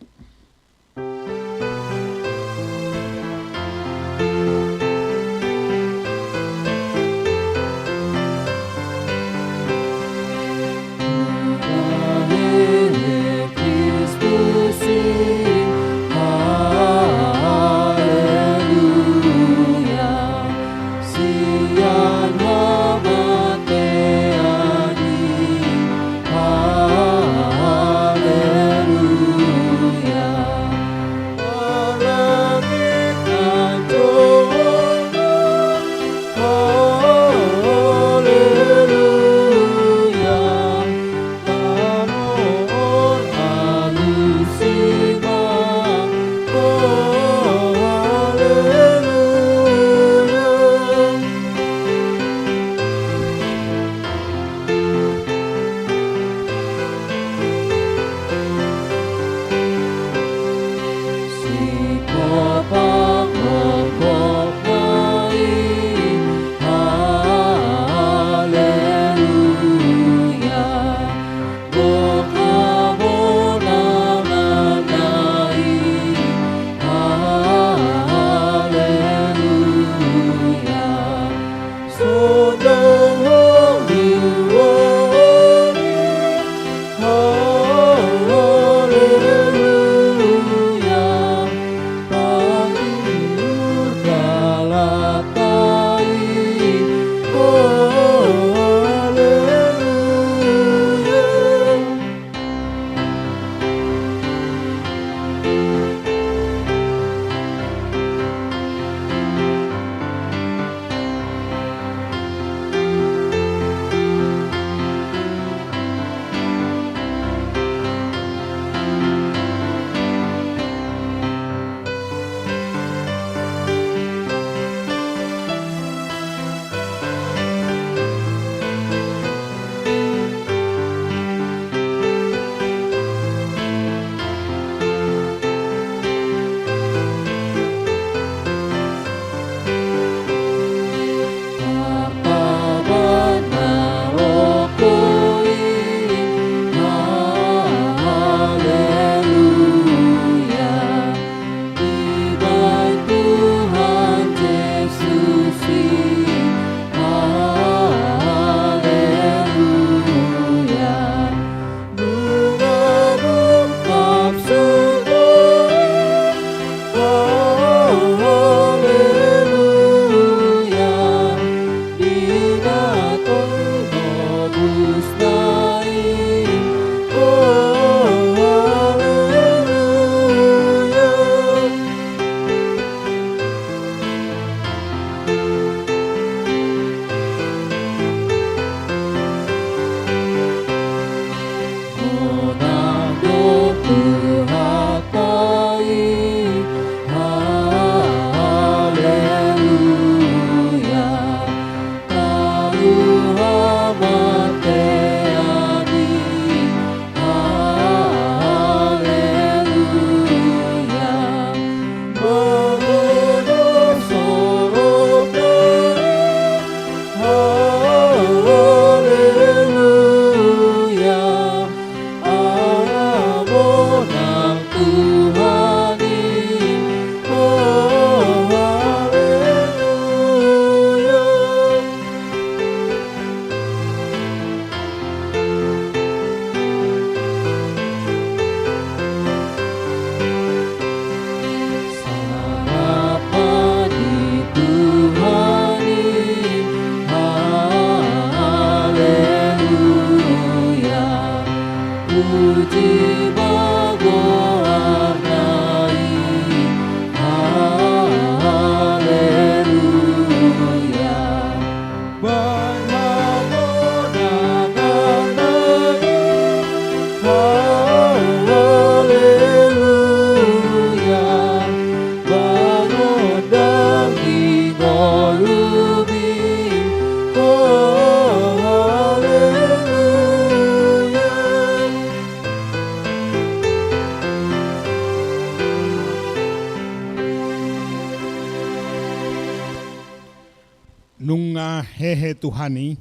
He Tuhan i,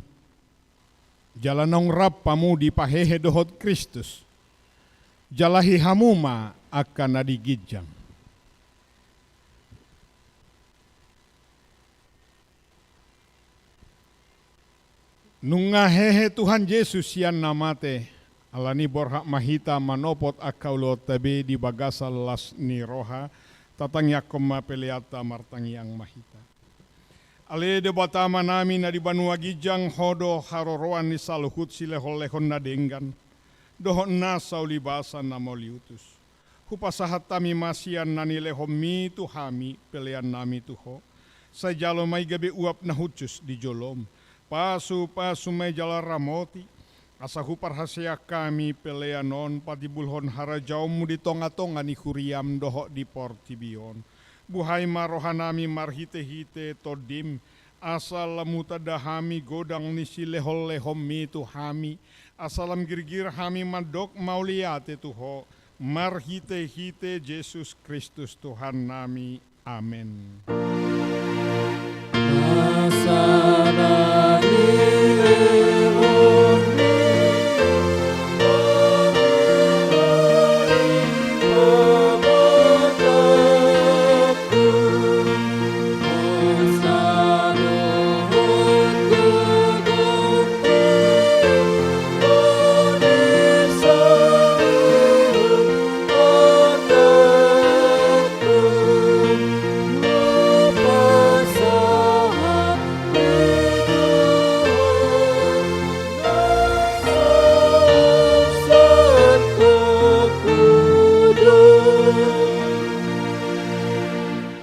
jala naung rap hamu dipahehe dohot Kristus, jalahi hamu ma angka na di ginjang. Nunga hehe Tuhan Jesus sian na mate, alani i borhat ma hita manopot angka ulaonta be di bagasan las ni roha, tatangiangkon ma peleanta, martangiang ma hita. Ale Debata Amanami na di banua ginjang, Ho do haroroan ni saluhut silehonlehon na denggan, dohot nasa ulibasa na mauliutus. Hupasahat hami ma sian na nilehonMi tu hami peleannami tu Ho. Sai jalo ma i gabe uap na hushus di joloM. Pasupasu ma i jala ramoti, asa huparhaseang hami pelean on patimbulhon harajaonMu di tongatonga ni huriaM dohot di portibi on. Buhai ma rohanami marhitehite TondiM, asa lam hutanda hami godang ni silehonlehonMi tu hami, asa lam girgir hami mandok mauliate tu Ho, marhitehite Jesus Kristus Tuhannami. Amen.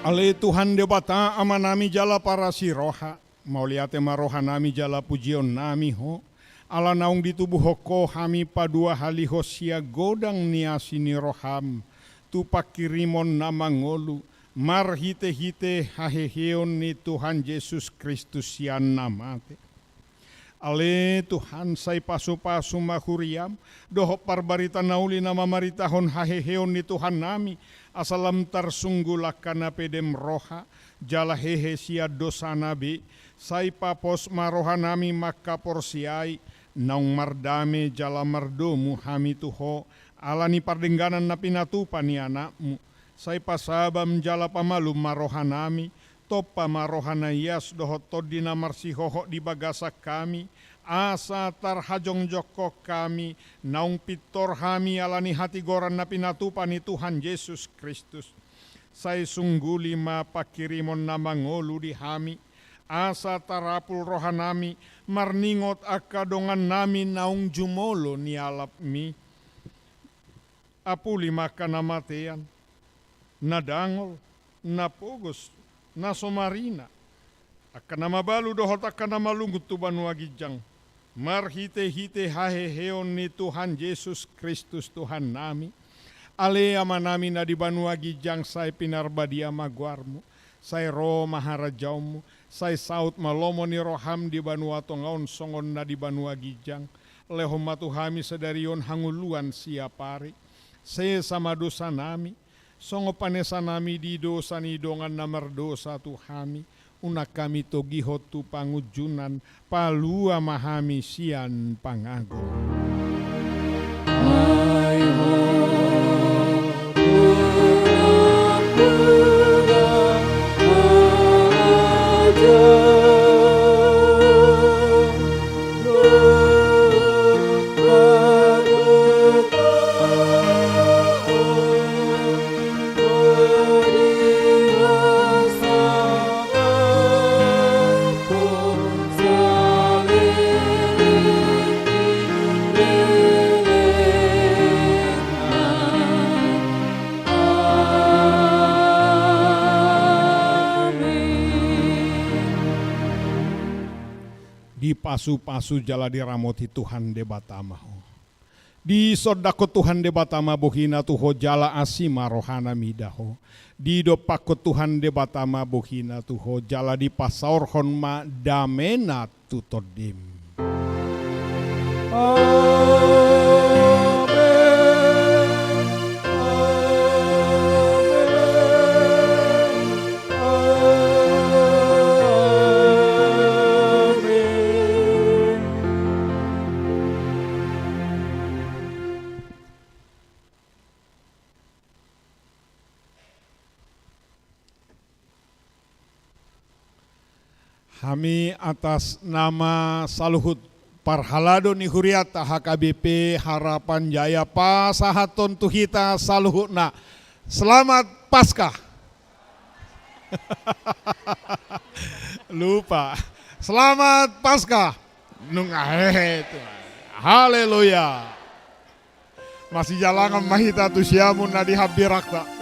Ale Tuhan Debata Amanami jala parasi roha, mauliate ma rohanami jala pujionnami Ho, ala naung ditubuhon Ho hami paduahalihon sian godang ni asi ni rohaM tu pangkirimon na mangolu, marhitehite haheheon ni Tuhan Jesus Kristus sian na mate. Ale Tuhan, sai pasupasu ma huriaM dohot parbarita na uli na mamaritahon haheheon ni Tuhannami, asa lam tarsunggul angka na pedem roha jala hehe sian dosana be. Sai papos ma rohanami mangkaporseai, naung mardame jala mardomu hami tu Ho, ala ni pardengganan na pinatupa ni AnakMu. Sai pasabam jala pamalum ma rohanami, tompa ma roha na ias dohot tondi na marsihohot di bagasan hami, asa tarhajongjongkon hami, naung pintor hami ala ni hatigoran na pinatupa ni Tuhan Jesus Kristus. Sai sungguli ma pangkirimon na mangolu di hami, asa tarapul rohanami marningot angka dongannami naung jumolo nialapMi. Apuli ma angka na matean, na dangol, na pogos, na so marina, angka na mabalu dohot angka na malungun tu banua ginjang, marhitehite haheheon ni Tuhan Jesus Kristus Tuhannami. Ale Amanami na di banua ginjang, sai pinarbadia ma goarMu, sai ro ma harajaonMu, sai saut ma lomo ni rohaM di banua tonga on songon na di banua ginjang. Lehon ma tu hami sadari on hangoluan siapari. Sesa ma dosanami, songon panesanami di dosa ni dongan na mardosa tu hami. Unang hami togihon tu pangunjunan, palua ma hami sian pangago. Dipasupasu jala diramoti Tuhan Debata ma ho. Disondangkon Tuhan Debata ma bohina tu ho jala asi ma rohana mida ho. Didompakkon Tuhan Debata ma bohina tu ho jala dipasaorhon ma damena tu tondim. Amen. Amen. Amen. Hami atas nama saluhut parhalado ni huriata H K B P Harapan Jaya pasahathon tu hita saluhutna. Selamat Paskah. Lupa. Selamat Paskah. Nunga hehe tu. Haleluya. Masijalangan ma hita tu siamun na di hambirangta.